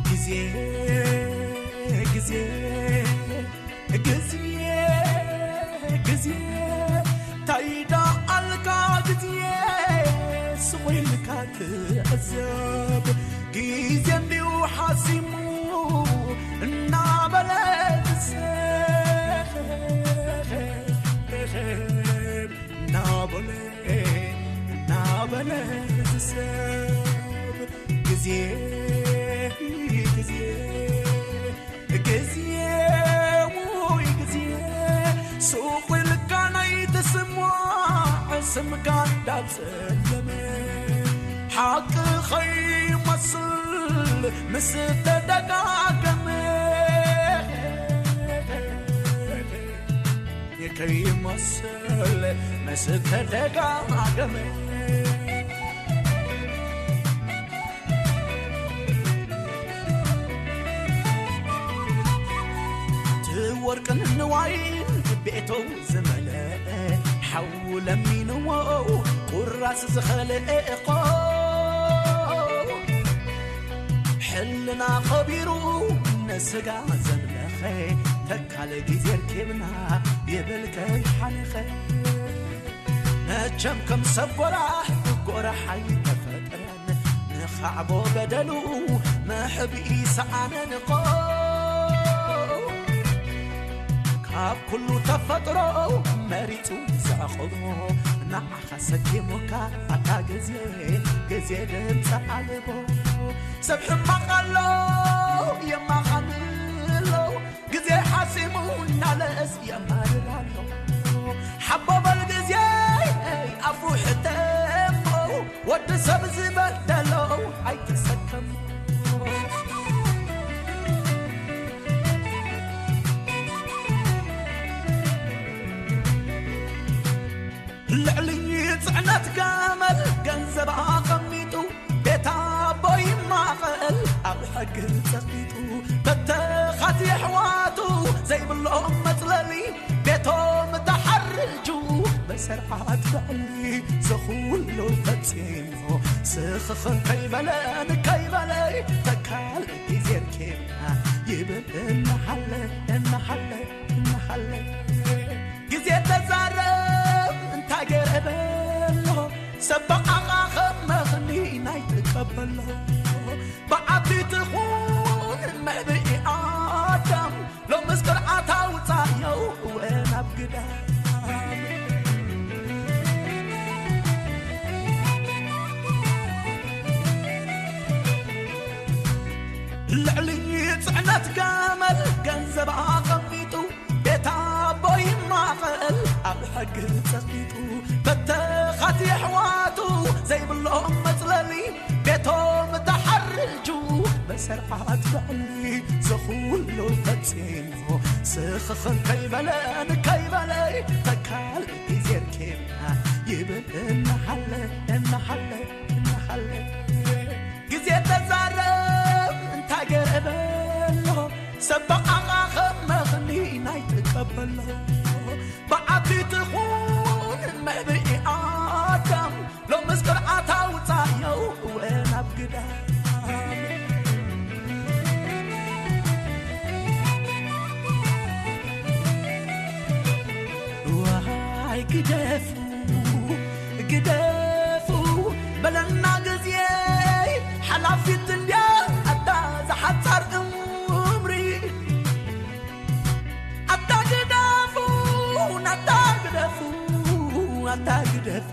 ግዜ፣ ግዜ፣ ግዜ፣ ግዜ፣ እንታይ ደኣ ኣልካ ግዜ፣ ስቕ ኢልካ ትዕዘብ። ግዜ እንድዩ ሓሲሙ እናበለ ዝስሕብ፣ እናበለ፣ እናበለ ዝስሕብ። ግዜ፣ ግዜ፣ ግዜ፣ ውይ ግዜ፣ ሱቕ ኢልካ ናይ ትስማዕ ስምካ እንዳጸለመ፣ ሓቂ ኸይመስል ምስ ተደጋገመ፣ ከይመስል ምስ ተደጋገመ። እቲ ወርቅን ንዋይን ቤቶም ዝመልአ፣ ሓው ለሚንዎ ቁራስ ዝኸልአ እኮ። ሕልና ኸቢሩ ስጋ ዘምለኸ ተካለ ግዜ ርኬብና ይብል ከይሓንኸ። መቸም ከም ሰብ ጎራሕ ጎራሓይ ተፈጥረን ንኻዕቦ በደሉ መሕብኢ ሰኣነን እኮ። ካብ ኩሉ ተፈጥሮ መሪጹ ዘዕቆቦ ንዓኻ ሰኪሙካ ኣታ ግዜ፣ ግዜ ድምፂ ኣልቦ። ሰብ ሕማቕ ኣሎ የማኻን ኣሎ፣ ግዜ ሓሲሙ እናለእስ የማርር ኣሎ። ሓቦ በል ግዜ ኣፉ ሕተሞ፣ ወዲ ሰብ ዝበደሎ ኣይትሰከሞ። ልዕሊ ጽዕነት ገመል ገንዘብ ኣቐሚጡ፣ ቤት ኣቦ ይማቐል ኣብ ሕጊ ጸቂጡ። በተኻት የሕዋቱ ዘይብሎም መጽለሊ፣ ቤቶም ተሓርጁ በሰርዓት ብዕሊ። ዝኹሉ ፈጺሙ ስኽኽን ከይበለ ንከይበለ፣ ተካል ግዜ ርኬብና ይብል እናሓለ፣ እናሓለ፣ እናሓለ። ግዜ ተዛረብ እንታይ ገይረ በሎ፣ ሰብ በቓቓ ከም መኽኒ ናይ ትቀበሎ። ብዓቢ ትኹን መዕብኢ ኣዳም፣ ሎምስ ቅርዓት ኣውጻዮ እወ ናብ ግዳም። ልዕሊ ጽዕነት ገመል ገንዘብ ኣቐሚጡ፣ ቤት ኣቦ ይማቐል ኣብ ሕጊ ጸቂጡ። በተኻት የሕዋቱ ዘይብሎም መጽለሊ፣ ቤቶም ተሓርጁ በሰርዓት ብዕሊ። ዝኹሉ ፈጺሙ ስኽኽን ከይበለ ንከይበለ፣ ተካል ግዜ ርኬብና ይብል እናሓለ፣ እናሓለ፣ እናሓለ። ግዜ ተዛረብ እንታይ ገይረ በሎ፣ ሰብ በቓቓ ከም መኽኒ ናይ ትቀበሎ። ብዓቢ ትኹን መዕብኢ ኣዳም፣ ሎምስ ቅርዓት ኣውጻዮ እወ ናብ ግዳም። ዋይ ግደፉ፣ ግደፉ በለና ግዜ ሓላፊት እንድያ ኣታ ዝሓጻር እምሪ። ኣታ ግደፉ፣ ኣታ ግደፉ፣ ኣታ ግደፉ፣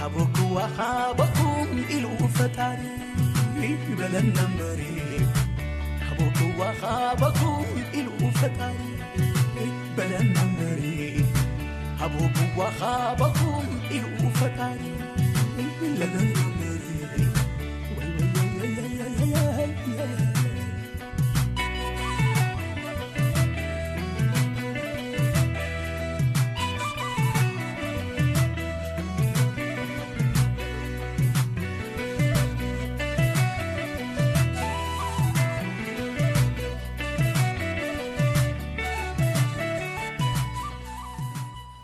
ሃበኩዋ ሃበኩም ኢሉ ፈጣሪ በለና እምበሪ። ሃበኩዋ ሃበኩም ኢሉ ፈጣሪ በለና እምበሪ። ሃበኩዋ ሃበኩም ኢሉ ፈጣሪ በለና እምበሪ።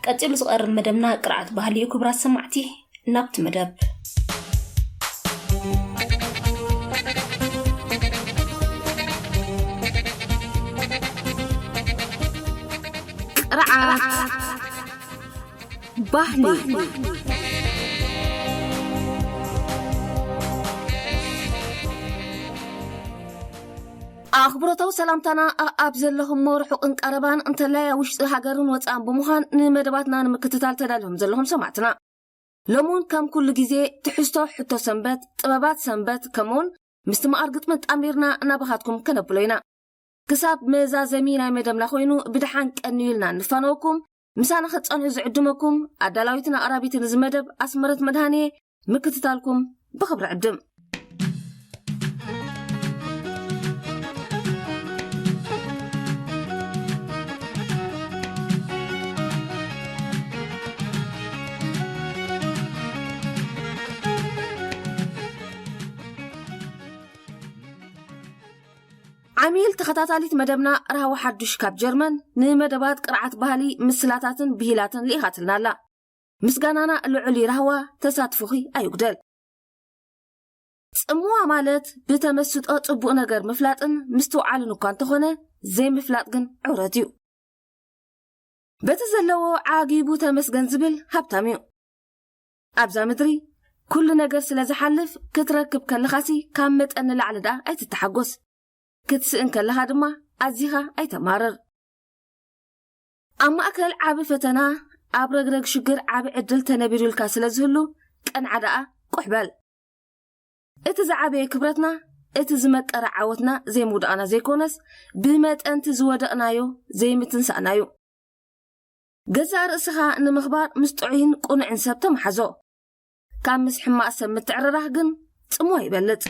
ቀጺሉ ዝቐርብ መደብና ቅርዓት ባህሊ እዩ። ክቡራት ሰማዕቲ፣ ናብቲ መደብ። ቅርዓት ባህሊ። ኣኽብሮታዊ ሰላምታና ኣብ ዘለኹሞ ርሑቕን ቀረባን፣ እንተላይ ኣብ ውሽጢ ሃገርን ወጻእን ብምዃን ንመደባትና ንምክትታል ተዳልዮም ዘለኹም ሰማዕትና፣ ሎሚ እውን ከም ኩሉ ግዜ ትሕዝቶ ሕቶ ሰንበት፣ ጥበባት ሰንበት፣ ከምኡውን ምስቲ መቓር ግጥምን ጣሚርና ናባኻትኩም ከነብሎ ኢና። ክሳብ መዛዘሚ ናይ መደብና ኮይኑ ብደሓን ቀንዩ ኢልና ንፋነወኩም። ምሳና ክትጸንሑ ዝዕድመኩም ኣዳላዊትን ኣቕራቢትን እዚ መደብ ኣስመረት መድሃንየ። ምክትታልኩም ብኽብሪ ዕድም። ዓሚል ተኸታታሊት መደብና ራህዋ ሓዱሽ ካብ ጀርመን ንመደባት ቅርዓት ባህሊ፣ ምስላታትን ብሂላትን ልኢኻትልና ኣላ። ምስጋናና ልዑል እዩ ራህዋ፣ ተሳትፎኺ ኣይጉደል። ጽምዋ ማለት ብተመስጦ ጽቡቕ ነገር ምፍላጥን ምስትውዓልን እኳ እንተኾነ፣ ዘይምፍላጥ ግን ዕውረት እዩ። በቲ ዘለዎ ዓጊቡ ተመስገን ዝብል ሃብታም እዩ። ኣብዛ ምድሪ ኩሉ ነገር ስለ ዝሓልፍ፣ ክትረክብ ከለኻሲ ካብ መጠን ንላዕሊ ደኣ ኣይትተሓጎስ። ክትስእን ከለኻ ድማ ኣዚኻ ኣይተማርር። ኣብ ማእከል ዓቢ ፈተና፣ ኣብ ረግረግ ሽግር ዓቢ ዕድል ተነቢሩልካ ስለ ዝህሉ፣ ቀንዓ ደኣ ቁሕ በል። እቲ ዝዓበየ ክብረትና፣ እቲ ዝመቀረ ዓወትና ዘይምውዳቕና ዘይኮነስ፣ ብመጠንቲ ዝወደቕናዮ ዘይምትንሳእናዩ። ገዛእ ርእስኻ ንምኽባር ምስ ጥዑይን ቅኑዕን ሰብ ተመሓዞ። ካብ ምስ ሕማቕ ሰብ ምትዕርራኽ ግን ጽምዋ ይበልጽ።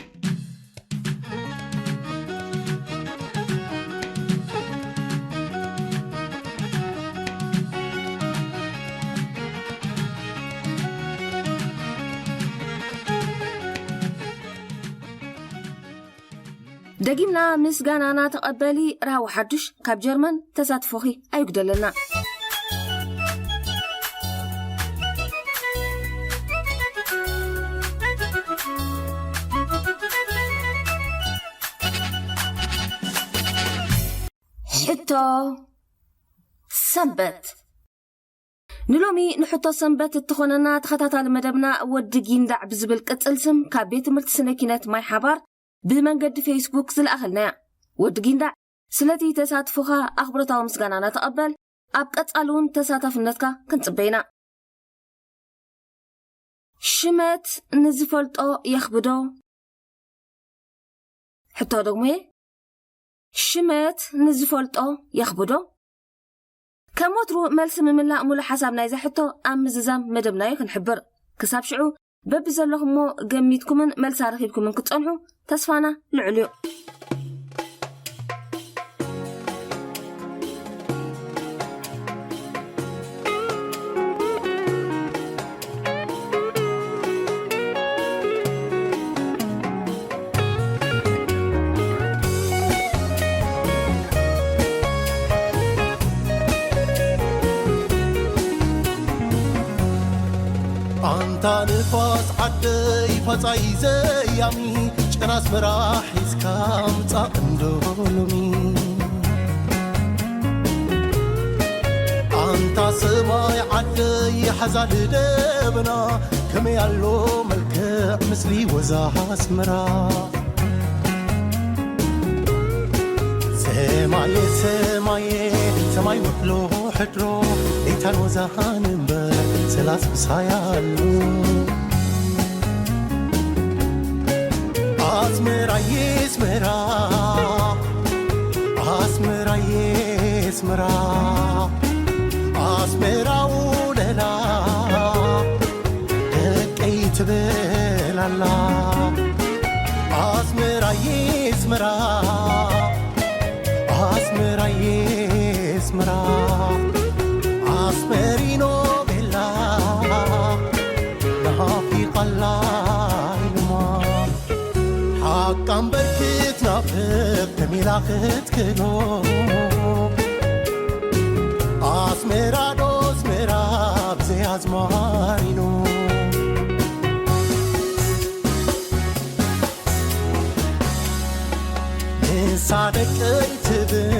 ደጊምና ምስጋናና ተቐበሊ። ራህዋ ሓዱሽ ካብ ጀርመን፣ ተሳትፎኺ ኣይጉደለና። ሕቶ ሰንበት። ንሎሚ ንሕቶ ሰንበት እትኾነና ተኸታታሊ መደብና ወዲ ጊንዳዕ ብዝብል ቅጽል ስም ካብ ቤት ትምህርቲ ስነ ኪነት ማይ ሓባር ብመንገዲ ፌስቡክ ዝለኣኸልናያ። ወዲ ጊንዳዕ፣ ስለቲ ተሳትፎኻ ኣኽብሮታዊ ምስጋናና ተቐበል። ኣብ ቀጻሊ እውን ተሳታፍነትካ ክንጽበ ኢና። ሽመት ንዝፈልጦ የኽብዶ። ሕቶ ደግሞ'የ። ሽመት ንዝፈልጦ የኽብዶ። ከም ወትሩ መልሲ ምምላእ ሙሉእ ሓሳብ ናይዛ ሕቶ ኣብ ምዝዛም መደብና'ዩ ክንሕብር። ክሳብ ሽዑ በብዘለኹሞ ገሚትኩምን መልሳ ረኺብኩምን ክትጸንሑ ተስፋና ልዑል እዩ። ኣንታ ንፋስ ዓደይ ፋጻይ ዘያሚ፣ ጨና ኣስመራ ሒዝካ ምጻእ እንዶ ሎሚ። ኣንታ ሰማይ ዓደይ ሓዛል ደበና፣ ከመይ ኣሎ መልክዕ ምስሊ ወዛ ኣስመራ። ሰማየ ሰማየ ሰማይ ውዕሎ ሕድሮ፣ ሌታን ወዛን እምበር ሰላስ ምሳይ ኣሎ። ኣስመራየ ኣስመራ፣ ኣስመራየ ኣስመራ፣ ኣስመራ ውለላ ደቀይ ትብል ኣላ። ኣስመራየ ኣስመራ፣ ኣስመራየ ኣስመራ፣ ኣስመሪኖ ቤላ ናፊቓላ ኢልማ። ሓቃ እምበር ክትናፍቕ ከሚላ ክትክሎ። ኣስመራ ዶ ኣስመራ ብዘይ ኣዝማሪኖ። ንሳ ደቀይ ትብል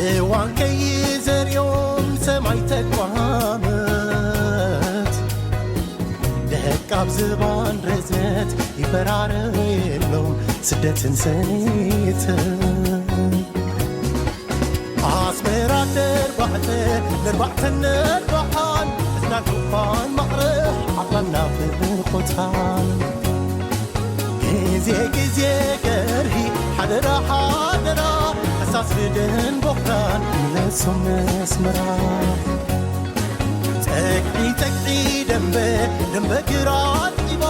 እዋን ከይዘርዮም ሰማይ ተቋመት። ደቃ ኣብ ዝባን ርዝነት ይፈራረየሎም ስደትን ሰኒትን። ኣስመራ ደርባዕተ ነርባዕተን ነርባዓን፣ እዝናን ሑፋን ማዕረ ዓቕላና ፍርቆታን። ግዜ ግዜ ገርሂ ሓደራ ሓደራ፣ ሕሳስ ርድን ቦኽራን ምለሶም ኣስመራ። ጸግዒ ጸግዒ ደምበ ደምበ ግራት ዒባ፣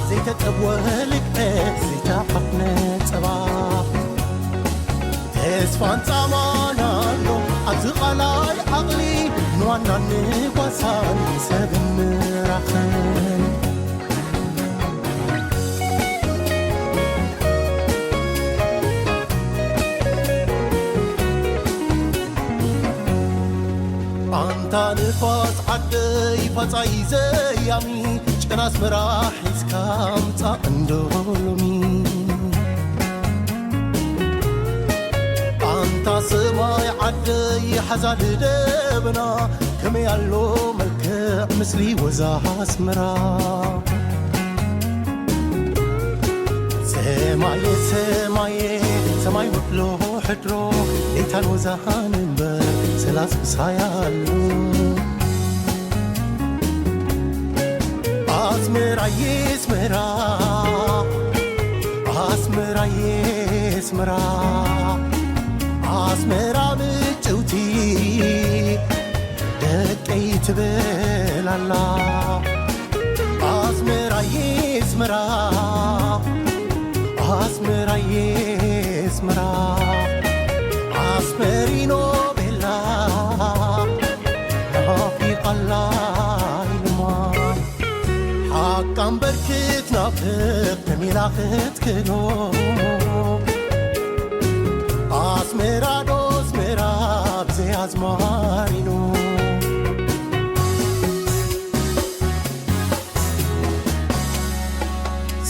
ዘይተጠብወ ልግዐ ዘይተሓፍነ ጸባ። ተስፋን ጻማን ኣሎ ኣብዚ ቓላይ ዓቕሊ፣ ንዋናን ንጓሳን ንሰብን ንራኽን። ኣንታ ንፋስ ዓደይ ፋጻይ ዘያሚ፣ ኣስመራ ሒዝካ ምጻእ እንዶ ሎሚ። ኣንታ ሰማይ ዓደይ ሓዛል ደበና፣ ከመይ ኣሎ መልክዕ ምስሊ ወዛ ኣስመራ። ሰማየ ሰማየ ሰማይ ወሎ ሕድሮ፣ ሌታን ወዛን እምበር ሰላስ ምሳይ ኣሎ። ኣስመራየ ኣስመራ ኣስመራየ ኣስመራ ኣስመራ ምጭውቲ ደቀይ ትብል ኣላ። ኣስመራየ ኣስመራ ኣስመራየ ኣስመራ ኣስመሪኖ ቤላ ናፊቓላ ኢልማ። ሓቃ እምበር ክትናፍቕ ተሚላ ክትክኖ። ኣስመራ ዶ ኣስመራ ብዘይ ኣዝማሪኖ።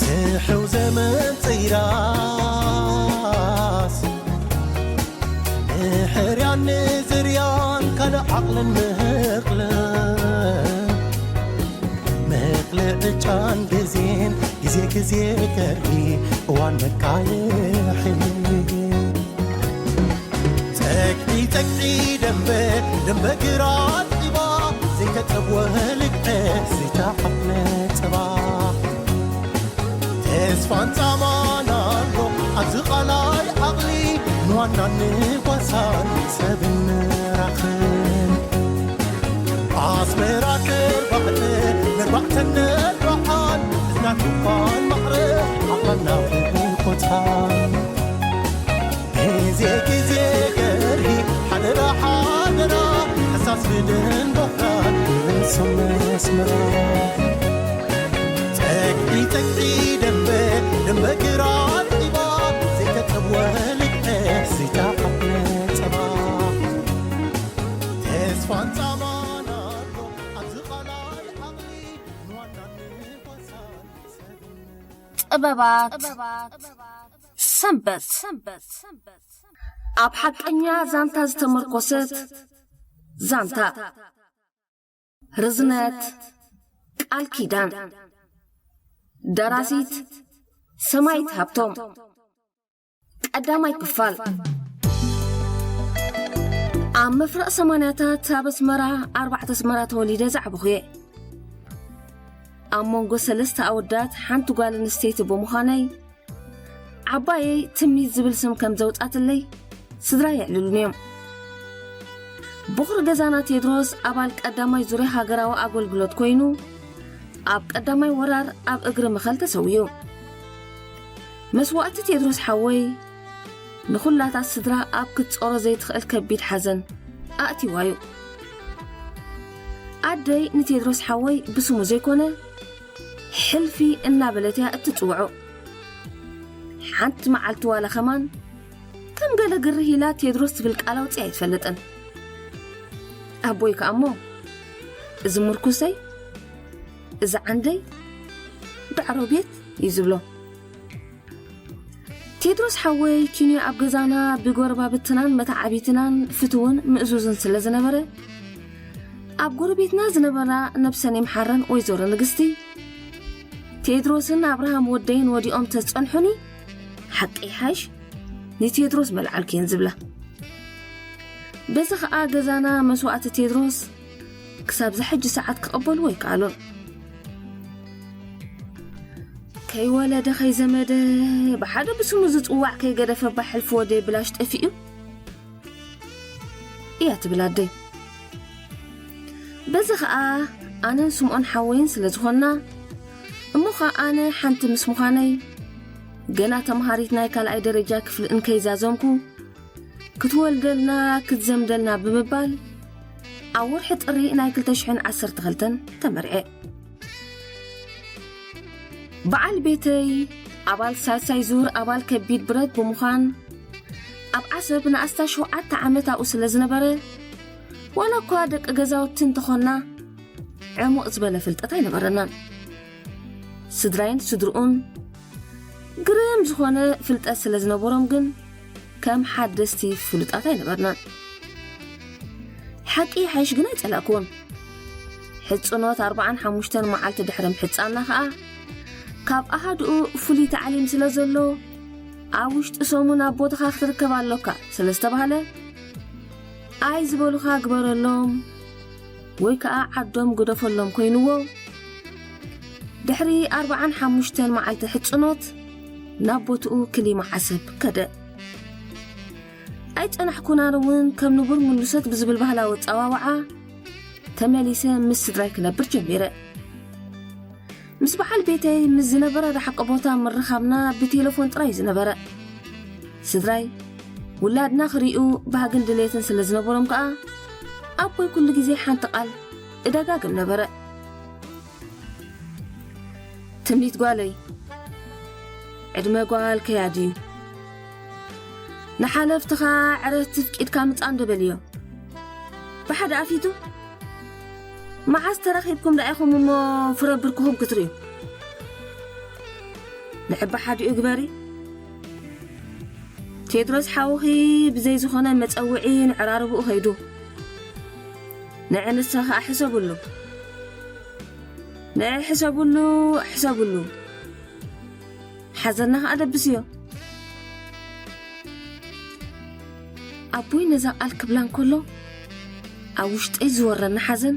ስሕው ዘመን ጽይራስ፣ ንሕርያን ንዝርያን ካልእ ዓቕልን ምቕልን። ምቕሊ ዕጫን ግዜን፣ ግዜ ግዜ ገርሂ፣ እዋን መቃየሒ። ጸግዒ ጸግዒ ደንበ፣ ደንበ ግራት ዒባ፣ ዘይተጸብወ ልግዐ፣ ዘይተዓፍነ ጸባ። ተስፋን ጻማን ኣሎ ኣብዚ ቓላይ ዓቕሊ፣ ንዋናን ንጓሳን ሰብን ንራኽብ። ኣስመራ ተርባዕተ፣ ነርባዕተን ነርባዓን፣ እዝናን ልባን ማዕረ፣ ዓቕላን ናፍቖታን። ግዜ ግዜ ገርሂ ሓደራ ሓደራ፣ ሕሳስ ብድን ቦኽራን ንሱ መስመራ። ጸግዒ ጸግዒ ደንበ፣ ደንበ ግራት ዒባ፣ ዘይተጸብወ ልግዐ፣ ዘይተዓፍነ ጸባ። ተስፋን ጻማን ኣሎ ኣብዚ ቓላይ ዓቕሊ፣ ንዋናን ንጓሳን ሰብን ጥበባት ሰንበት። ኣብ ሓቀኛ ዛንታ ዝተመርኮሰት ዛንታ። ርዝነት ቃል ኪዳን። ደራሲት ሰማይት ሃብቶም። ቀዳማይ ክፋል። ኣብ መፍረቕ ሰማንያታት ኣብ ኣስመራ ኣርባዕተ ኣስመራ ተወሊደ ዝዓበኹ እየ። ኣብ መንጎ ሰለስተ ኣወዳት ሓንቲ ጓል ኣንስተይቲ ብምዃነይ፣ ዓባየይ ትምኒት ዝብል ስም ከም ዘውጻትለይ ስድራይ የዕልሉኒ እዮም። ቦኽሪ ገዛና ቴድሮስ ኣባል ቀዳማይ ዙርያ ሃገራዊ ኣገልግሎት ኮይኑ፣ ኣብ ቀዳማይ ወራር ኣብ እግሪ መኸል ተሰዊኡ። መስዋእቲ ቴድሮስ ሓወይ ንኹላታ ስድራ ኣብ ክትጾሮ ዘይትኽእል ከቢድ ሓዘን ኣእትይዋ እዩ። ኣደይ ንቴድሮስ ሓወይ ብስሙ ዘይኮነ ሕልፊ እናበለት እያ እትጽውዖ። ሓንቲ መዓልቲ ዋላ ከማን ከም ገለ ግርህ ኢላ ቴድሮስ ትብል ቃል ኣውጺኣ ኣይትፈልጥን። ኣቦይ ከኣ እሞ፣ "እዚ ምርኩሰይ፣ እዚ ዓንደይ፣ ዳዕሮ ቤት" እዩ ዝብሎ። ቴድሮስ ሓወይ ኪንዮ ኣብ ገዛና ብጎረባብትናን መተዓቢትናን ፍትውን ምእዙዝን ስለ ዝነበረ፣ ኣብ ጎረቤትና ዝነበራ ነብሰን ይምሓረን ወይዘሮ ንግስቲ፣ "ቴድሮስን ኣብርሃም ወደይን ወዲኦም ተዝጸንሑኒ፣ ሓቂ ይሓይሽ፣ ንቴድሮስ መልዓልክየን" ዝብላ። በዚ ኸኣ ገዛና መስዋእቲ ቴድሮስ ክሳብ ዝሕጂ ሰዓት ክቕበልዎ ኣይከኣሉን። "ከይወለደ ከይዘመደ ብሓደ ብስሙ ዝጽዋዕ ከይገደፈ እባ ሕልፊ ወደይ ብላሽ ጠፊኡ" እያ ትብል ኣደይ። በዚ ኸኣ ኣነን ስምኦን ሓወይን ስለ ዝኾንና፣ እሞ ኸኣ ኣነ ሓንቲ ምስ ምዃነይ፣ ገና ተምሃሪት ናይ ካልኣይ ደረጃ ክፍሊ እንከይዛዘምኩ፣ ክትወልደልና ክትዘምደልና ብምባል፣ ኣብ ወርሒ ጥሪ ናይ ክልተ ሽሕን ዓሰርተ ክልተን ተመርዐ። በዓል ቤተይ ኣባል ሳልሳይ ዙር ኣባል ከቢድ ብረት ብምዃን፣ ኣብ ዓሰብ ንኣስታት ሸውዓተ ዓመት ኣብኡ ስለ ዝነበረ፣ ዋላ እኳ ደቂ ገዛውቲ እንተኾንና፣ ዕሙቕ ዝበለ ፍልጠት ኣይነበረናን። ስድራይን ስድርኡን ግርም ዝኾነ ፍልጠት ስለ ዝነበሮም ግን ከም ሓደስቲ ፍሉጣት ኣይነበርናን። ሓቂ ሓይሽ ግን ኣይጸላእኩዎን። ሕጽኖት ኣርባዓን ሓሙሽተን መዓልቲ ድሕሪ ምሕጻና ኸኣ ካብ ኣሃድኡ ፍሉይ ታዕሊም ስለ ዘሎ ኣብ ውሽጢ ሰሙን ኣብ ቦታኻ ክትርከብ ኣሎካ ስለ ዝተባህለ ኣይ ዝበሉኻ ግበረሎም ወይ ከኣ ዓዶም ግደፈሎም ኮይንዎ። ድሕሪ ኣርባዓን ሓሙሽተን መዓልቲ ሕጽኖት ናብ ቦትኡ ክሊማ ዓሰብ ከደ። ኣይጸናሕኩናን እውን ከም ንቡር ምሉሰት ብዝብል ባህላዊ ኣጸዋውዓ ተመሊሰ ምስ ስድራይ ክነብር ጀሚረ። ምስ በዓል ቤተይ ምስ ዝነበረ ርሓቂ ቦታ ምርኻብና ብቴሌፎን ጥራይ ዝነበረ። ስድራይ ውላድና ክርእዩ ባህግን ድሌትን ስለ ዝነበሮም ከኣ ኣቦይ ኩሉ ግዜ ሓንቲ ቃል እደጋግም ነበረ። ትምኒት ጓለይ፣ ዕድመ ጓል ከያድዩ። ንሓለፍትኻ ዕረፍቲ ፍቂድካ ምጻእ እንዶ በልዮ። ብሓደ ኣፊቱ፣ መዓስ ተራኺብኩም ደኣ ኢኹም እሞ ፍረ ብርክኹም ክትርእዩ? ንዕባ ሓዲኡ ግበሪ። ቴድሮስ ሓውኺ ብዘይ ዝኾነ መጸውዒ ንዕራርብኡ ኸይዱ። ንዕ ንሳ ኸኣ ሕሰብሉ። ንዕ ሕሰብሉ፣ ሕሰብሉ። ሓዘንና ኸኣ ደብስዮ። ኣቦይ ነዛ ቃል ክብላ እንከሎ፣ ኣብ ውሽጠይ ዝወረኒ ሓዘን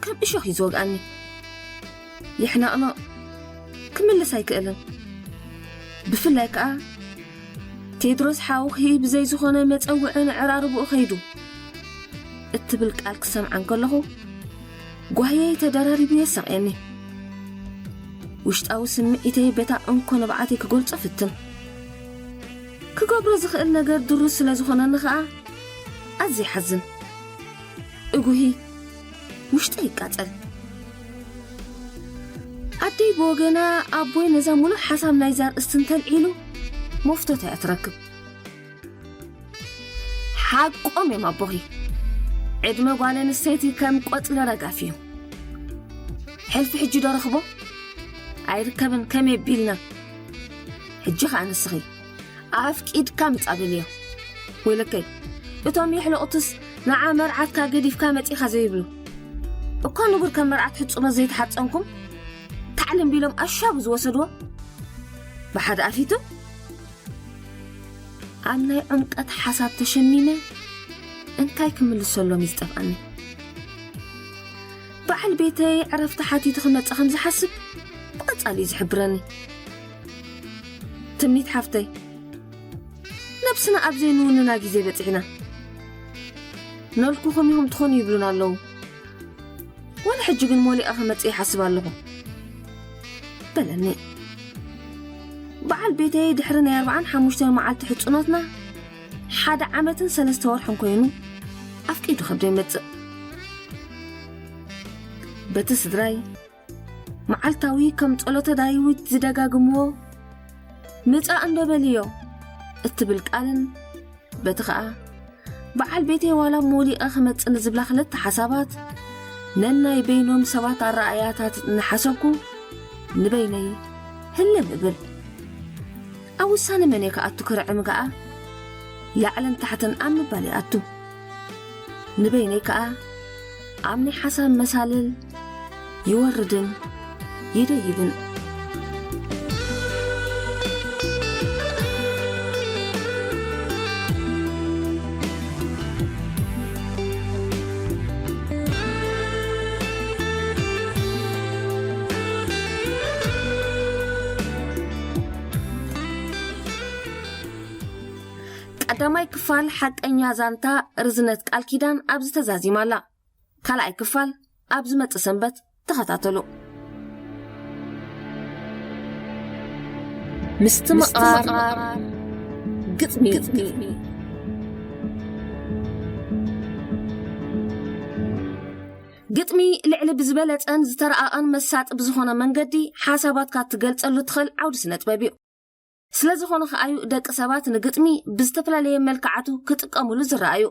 ከም እሾኽ እዩ ዝወግኣኒ። ይሕነቕነቕ፣ ክምልስ ኣይክእልን። ብፍላይ ከኣ፣ ቴድሮስ ሓውኺ ብዘይ ዝኾነ መጸውዒ ንዕራርብኡ ኸይዱ እትብል ቃል ክሰምዓ እንከለኹ፣ ጓህየይ ተደራሪቡ የሳቕየኒ። ውሽጣዊ ስምዒተይ በታ እንኮ ንብዓተይ ክገልጾ ፍትን። ክገብሮ ዝኽእል ነገር ድሩት ስለ ዝኾነኒ ኸኣ፣ ኣዝየ ይሓዝን። እጉሂ፣ ውሽጠይ ይቃጸል። ኣደይ ብወገና፣ ኣቦይ ነዛ ሙሉእ ሓሳብ ናይዛ ኣርእስቲ እንተልዒሉ፣ መፍቶት እያ ትረክብ። ሓቆም እዮም ኣቦኺ። ዕድመ ጓል ኣንስተይቲ ከም ቆጽሊ ረጋፍ እዩ። ሕልፊ ሕጂ ዶ ረኽቦ? ኣይርከብን፣ ከመይ ቢልና። ሕጂ ኸኣ ንስኺ ኣፍቂድካ ምጻእ በልዮ። ወይለከይ፣ እቶም የሕለቑትስ ንዓ መርዓትካ ገዲፍካ መጺኻ ዘይብሉ። እኳ ንቡር ከም መርዓት ሕጽኖት ዘይተሓጸንኩም፣ ታዕልም ቢሎም ኣሻቡ ዝወሰድዎ። ብሓደ ኣፊቱ፣ ኣብ ናይ ዕምቀት ሓሳብ ተሸሚመ፣ እንታይ ክምልሰሎም እዩ ዝጠፍኣኒ። በዓል ቤተይ ዕረፍቲ ሓቲቱ ክመጽእ ከም ዝሓስብ ብቐጻሊ እዩ ዝሕብረኒ። ትምኒት ሓፍተይ፣ ነብስና ኣብ ዘይንውንና ግዜ በጺሕና። ነልኩኹም ኢኹም ትኾኑ ይብሉና ኣለዉ። ወላ ሕጂ ግን ሞሊኣ ክመጽእ ይሓስብ ኣለኹ። በለኒ። በዓል ቤተይ ድሕሪ ናይ ኣርባዓን ሓሙሽተን መዓልቲ ሕጽኖትና፣ ሓደ ዓመትን ሰለስተ ወርሕን ኮይኑ፣ ኣፍቂዱ ከብደ ይመጽእ። በቲ ስድራይ፣ መዓልታዊ ከም ጸሎተ ዳዊት ዝደጋግምዎ፣ "ምጻእ እንዶ በልዮ" እትብል ቃልን፣ በቲ ኸኣ፣ በዓል ቤተይ ዋላ ሞሊቐ ክመጽእ ንዝብላ ክልተ ሓሳባት፣ ነናይ በይኖም ሰባት ኣረኣእያታት እናሓሰብኩ፣ ንበይነይ ህልም እብል። ኣብ ውሳነ መን እየ ክኣቱ ክርዕም ከኣ፣ ላዕልን ታሕትን ኣብ ምባል ይኣቱ። ንበይነይ ከኣ ኣብ ናይ ሓሳብ መሳልል ይወርድን ይደይብን። ቀዳማይ ክፋል ሓቀኛ ዛንታ ርዝነት ቃል ኪዳን ኣብዚ ተዛዚማ ኣላ። ካልኣይ ክፋል ኣብ ዝመጽእ ሰንበት ተኸታተሉ። ምስትምቓር ግጥሚ። ግጥሚ ልዕሊ ብዝበለጸን ዝተረኣቐን መሳጢ ብዝኾነ መንገዲ ሓሳባትካ ትገልጸሉ ትኽእል ዓውዲ ስነ ጥበብ እዩ። ስለ ዝኾነ ከኣዩ ደቂ ሰባት ንግጥሚ ብዝተፈላለየ መልክዓቱ ክጥቀሙሉ ዝረኣዩ።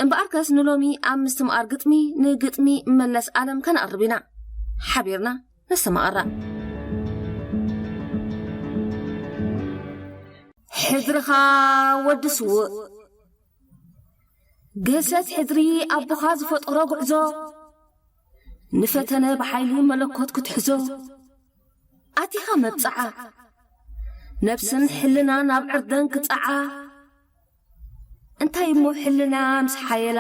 እምበኣርከስ ንሎሚ ኣብ ምስትምቓር ግጥሚ ንግጥሚ መለስ ኣለም ከነቕርብ ኢና። ሓቢርና ነስተማቕራ። ሕድርኻ ወዲ ስውእ። ገሰት ሕድሪ ኣቦኻ ዝፈጠሮ ጉዕዞ፣ ንፈተነ ብሓይሊ መለኮት ክትሕዞ፣ ኣቲኻ መብጽዓ፣ ነብስን ሕልናን ኣብ ዕርደን ክጸዓ። እንታይ እሞ ሕልና ምስ ሓየላ፣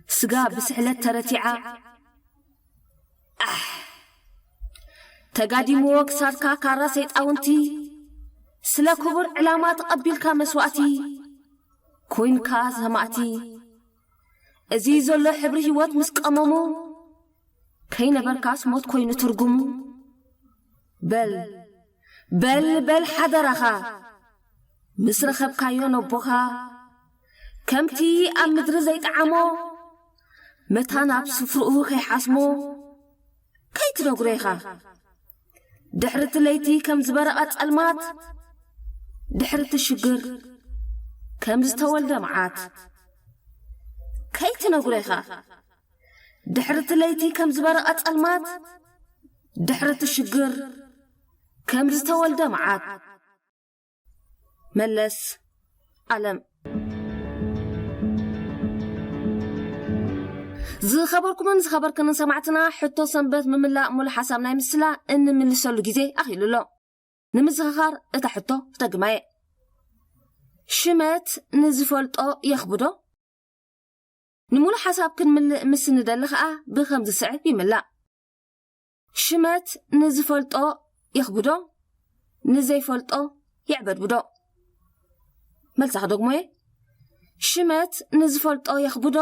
ስጋ ብስሕለት ተረቲዓ። ኣሕ! ተጋዲምዎ ክሳድካ ካራ ሰይጣውንቲ፣ ስለ ክቡር ዕላማ ተቐቢልካ መስዋእቲ፣ ኮይንካ ሰማእቲ። እዚ ዘሎ ሕብሪ ህይወት ምስ ቀመሙ፣ ከይነበርካስ ሞት ኮይኑ ትርጉሙ። በል፣ በል፣ በል ሓደራኻ፣ ምስ ረኸብካዮ ነቦኻ፣ ከምቲ ኣብ ምድሪ ዘይጠዓሞ፣ መታን ኣብ ስፍርኡ ከይሓስሞ፣ ከይትነግሮ ኢኻ። ድሕሪ እቲ ለይቲ ከም ዝበረቐ ጸልማት፣ ድሕሪ እቲ ሽግር ከም ዝተወልደ መዓት፣ ከይትነግሮ ኢኻ። ድሕሪ እቲ ለይቲ ከም ዝበረቐ ጸልማት፣ ድሕሪ እቲ ሽግር ከም ዝተወልደ መዓት። መለስ ኣለም። ዝኸበርኩምን ዝኸበርክንን ሰማዕትና፣ ሕቶ ሰንበት ምምላእ ሙሉ ሓሳብ ናይ ምስላ እንምልሰሉ ግዜ ኣኺሉ ኣሎ። ንምዝኽኻር እታ ሕቶ ክደግማ እየ። ሽመት ንዝፈልጦ የኽብዶ? ንሙሉ ሓሳብ ክንምልእ ምስ ንደሊ ኸኣ ብኸም ዝስዕብ ይምላእ። ሽመት ንዝፈልጦ የኽብዶ፣ ንዘይፈልጦ የዕበድብዶ። መልሳ ክደግሞ እየ። ሽመት ንዝፈልጦ የኽብዶ፣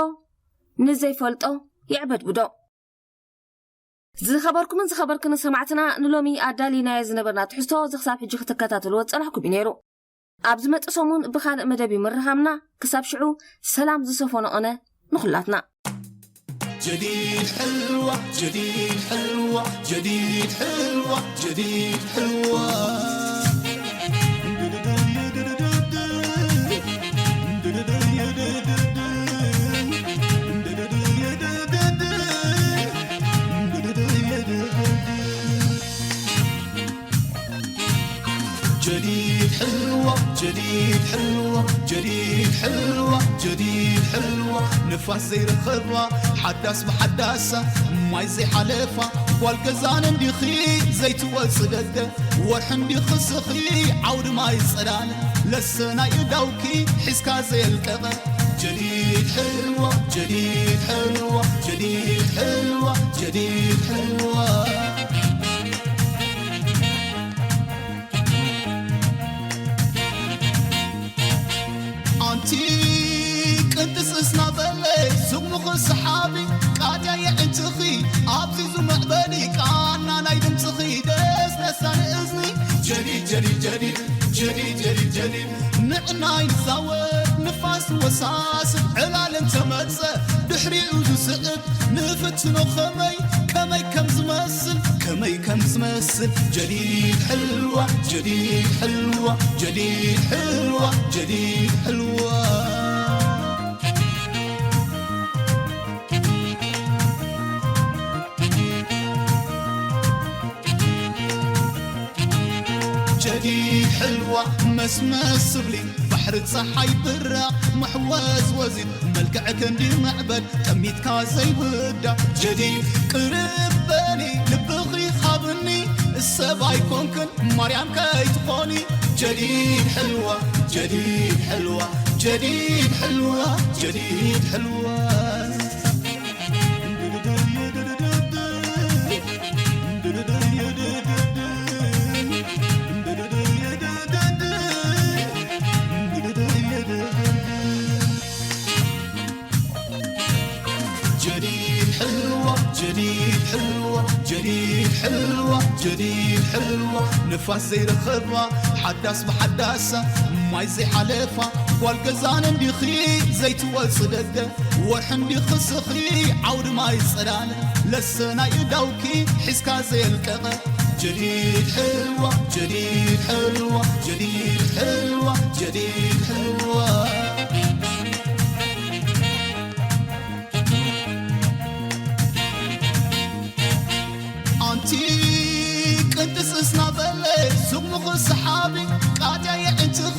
ንዘይፈልጦ የዕበድብዶ። ዝኸበርኩምን ዝኸበርክንን ሰማዕትና፣ ንሎሚ ኣዳሊናዮ ዝነበርና ትሕዝቶ እዚ ክሳብ ሕጂ ክትከታተልዎ ዝጸናሕኩም እዩ ነይሩ። ኣብ ዝመጽእ ሰሙን ብኻልእ መደብ እዩ ምርኻብና። ክሳብ ሽዑ ሰላም ዝሰፈኖ ኦነ ንኹላትና። جديد حلوة، جديد حلوة، جديد حلوة، جديد حلوة. جديد حلوة، جديد حلوة، جديد حلوة، جديد حلوة. ንፋስ ዘይረኸባ ሓዳስ ብሓዳሳ ማይ ዘይሓለፋ ጓል ገዛን እንዲኺ ዘይትወጽእ ደገ ወርሒ እንዲኽስኺ ዓውዲ ማይ ጸዳለ ለሰናይ እዳውኪ ሒዝካ ዘየልቀቐ جديد حلوة، جديد حلوة، جديد حلوة، جديد حلوة. ኣንቲ ቅንጥስስ ናበለ ሱቕ ምኽስ ሰሓቢ ቃድያ የዕንትኺ ኣብዚዙ መዕበሊ ቃና ናይ ድምፅኺ ደስ ደሳ ንእዝኒ ጀዲድ ጀዲድ ጀዲድ ጀዲድ ጀዲድ ጀዲድ ንዕናይ ንዛወር ንፋስ ወሳስ ዕላለን ተመፀ ድሕሪኡ ዝስዕብ ንፍትኖ ኸመይ ከመይ ከም ዝመስል ከመይ ከም ዝመስል ጀዲድ ሕልዋ ጀዲድ ሕልዋ ጀዲድ ሕልዋ ጀዲድ ሕልዋ ጀዲድ ሕልዋ መስመስ ስብሊ ባሕሪ ፀሓይ ብራቕ መሕወዝወዚ መልክዕ ክንዲ መዕበል ጠሚትካ ዘይውዳ ጀዲድ ቅርበኒ ልብኺ ሃብኒ ሰብ ኣይኮንክን ማርያም ከይትኾኒ ጀዲድ ሕልዋ ጀዲድ ሕልዋ ጀዲድ ሕልዋ ጀዲድ ሕልዋ ጀዲድ ሕልዋ ጀዲድ ሕልዋ ጀዲድ ሕልዋ ጀዲድ ሕልዋ ንፋስ ዘይረኸባ ሓዳስ ብሓዳሳ ማይ ዘይሓለፋ ጓል ገዛን እንዲኺ ዘይትወፅ ደገ ወርሒ እንዲኽስኺ ዓውዲ ማይ ፀዳለ ለሰናይ እዳውኪ ሒዝካ ዘየልቀቐ ጀዲድ ሕልዋ ጀዲድ ሕልዋ ጀዲድ ሕልዋ ጀዲድ ሕልዋ ኣንቲ ቅንጥስስ ናበለ ሱቕ ምኽስ ሰሓቢ ቃድያ የዕንትኺ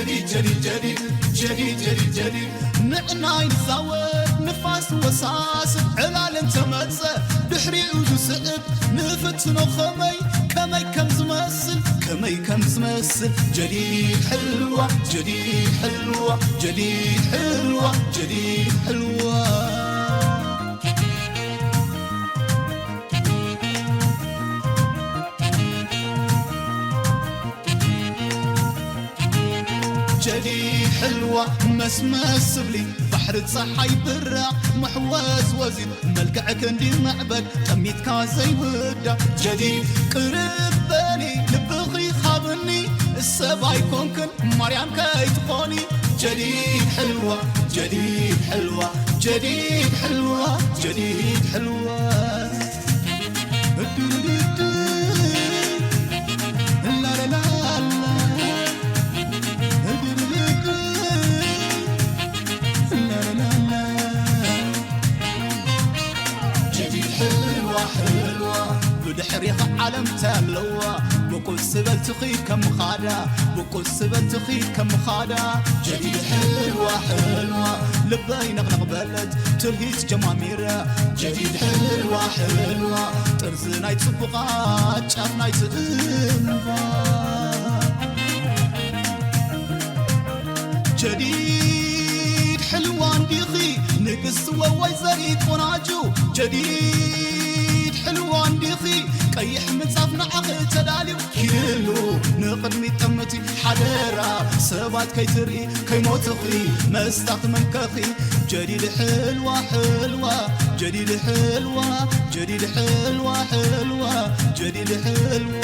جديد جديد جديد جديد جديد نعنا يتزاور نفاس وساس علال انت متزه دحري وزسعب نفتنو خمي كمي كم زمسل كمي كم زمسل جديد حلوة جديد حلوة جديد حلوة جديد حلوة جديد حلوة مسمس بلي بحر تصحي برا محوز وزيد ملكعك اندي معبد تميت كازي ودا جديد قربني لبغي خابني السباي كونكن مريم كي تخوني جديد حلوة جديد حلوة جديد حلوة جديد حلوة ብድሕሪኻ ዓለም ተለዋ ብቁስ ዝበል ትኺድ ከም ኻዳ ብቁስ ዝበል ትኺድ ከም ኻዳ ጀዲድ ሕልዋ ሕልዋ ልበይ ነቕነቕ በለት ትልሂት ጀማሚረ ጀዲድ ሕልዋ ሕልዋ ጥርዚ ናይ ጽቡቓት ጫፍ ናይ ትእምባ ጀዲድ ሕልዋ እንዲኺ ንግስቲ ወወይ ዘሪት ቆናጁ ጀዲድ ሕልዋ እንዲኺ ቀይሕ ምንጻፍ ንዓኺ ተዳልዩ ኪሉ ንቕድሚት ጠምቲ ሓደራ ሰባት ከይትርኢ ከይሞትኺ መስጣት መንከኺ ጀዲድ ሕልዋ ሕልዋ ጀዲድ ሕልዋ ጀዲድ ሕልዋ ሕልዋ ጀዲድ ሕልዋ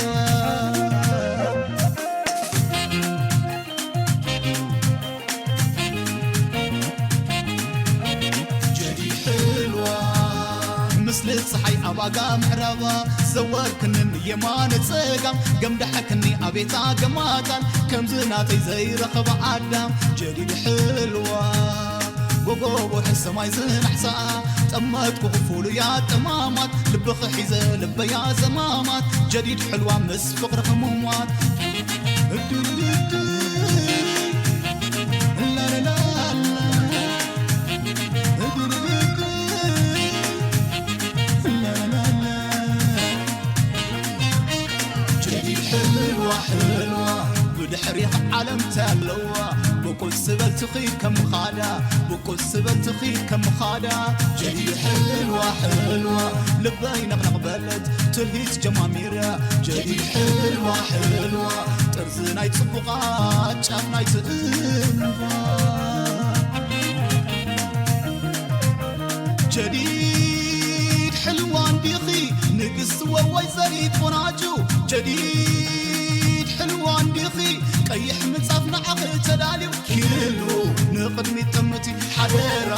ጀዲድ ሕልዋ ምስሊ ፀሓይ ኣባጋ ምዕራባ ዘወርክንን የማነ ፀጋም ገምዳሕክኒ ኣቤታ ገማጣን ከምዚ ናተይ ዘይረኸባ ኣዳም ጀዲድ ሕልዋ ጎጎቦ ሕሰማይ ዝናሕሳ ጠመጥኩ ፍሉያት ጠማማት ልብኺ ሒዘ ልበያ ዘማማት ጀዲድ ሕልዋ ምስ ፍቕሪ ህሙማት ብድሕሪኻ ዓለም ተለዋ ብቁስ ዝበል ትኺድ ከም ኻዳ ብቁስ ዝበል ትኺድ ከም ኻዳ ጀዲድ ሕልዋ ሕልዋ ልበይ ነቕነቕ በለት ትልሂት ጀማሚረ ጀዲድ ሕልዋ ሕልዋ ጥርዚ ናይ ጽቡቓት ጫፍ ናይ ትእምባ ጀዲድ ሕልዋ እንዲኺ ንግስቲ ወወይ ዘሪት ቆናጁ ጀዲድ ሕልዋ እንዲኺ ቀይሕ ምንጻፍ ንዓኺ ተዳልዩ ኪሉ ንቕድሚት ጠምቲ ሓደራ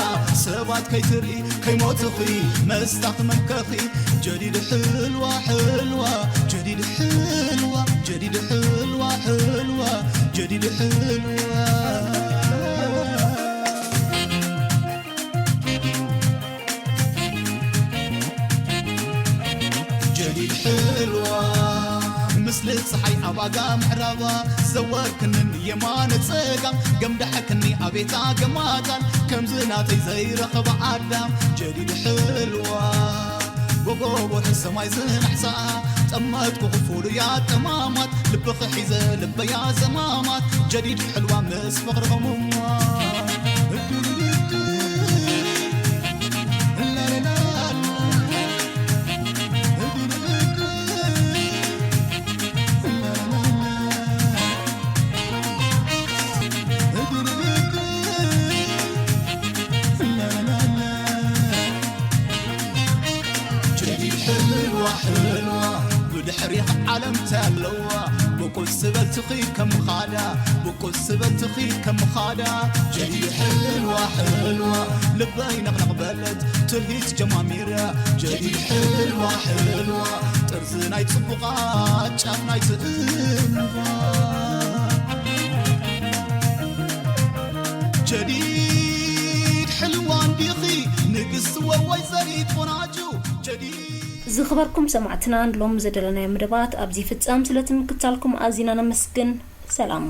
ሰባት ከይትርኢ ከይሞትኺ መስጣት መንከኺ ጀዲድ ሕልዋ ሕልዋ ጀዲድ ሕልዋ ጀዲድ ሕልዋ ሕልዋ ጀዲድ ሕልዋ ጀዲድ ሕልዋ ምስሊ ፀሓይ ኣባጋ ምዕራባ ዘወርክንን የማነ ፀጋም ገምዳሕክኒ ኣቤታ ገማጣን ከምዚ ናተይ ዘይረኸባ ኣዳም ጀዲድ ሕልዋ ጎጎቦ ሕሰማይ ዝናሕሳ ጠመጥኩ ፍሉያት ጠማማት ልብኺ ሒዘ ልበያ ዘማማት ጀዲድ ሕልዋ ምስ ፍቕሪ ህሙማት ጀዲድ ሕልዋ ሕልዋ ብድሕሪኻ ዓለም ተለዋ ብቁስ ዝበል ትኺድ ከም ኻዳ ብቁስ ዝበል ትኺድ ከም ኻዳ ጀዲድ ሕልዋ ሕልዋ ልበይ ነቕነቕ በለት ትልሂት ጀማሚረ ጀዲድ ሕልዋ ሕልዋ ጥርዚ ናይ ጽቡቓት ጫፍ ናይ ትእምባ ጀዲድ ሕልዋ እንዲኺ ንግስቲ ወወይ ዘሪት ቆናጁ ጀዲድ ዝኽበርኩም ሰማዕትና ንሎም ዘደለናዮ መደባት ኣብዚ ፍጻም ስለ ትምክታልኩም ኣዚና ነመስግን ሰላም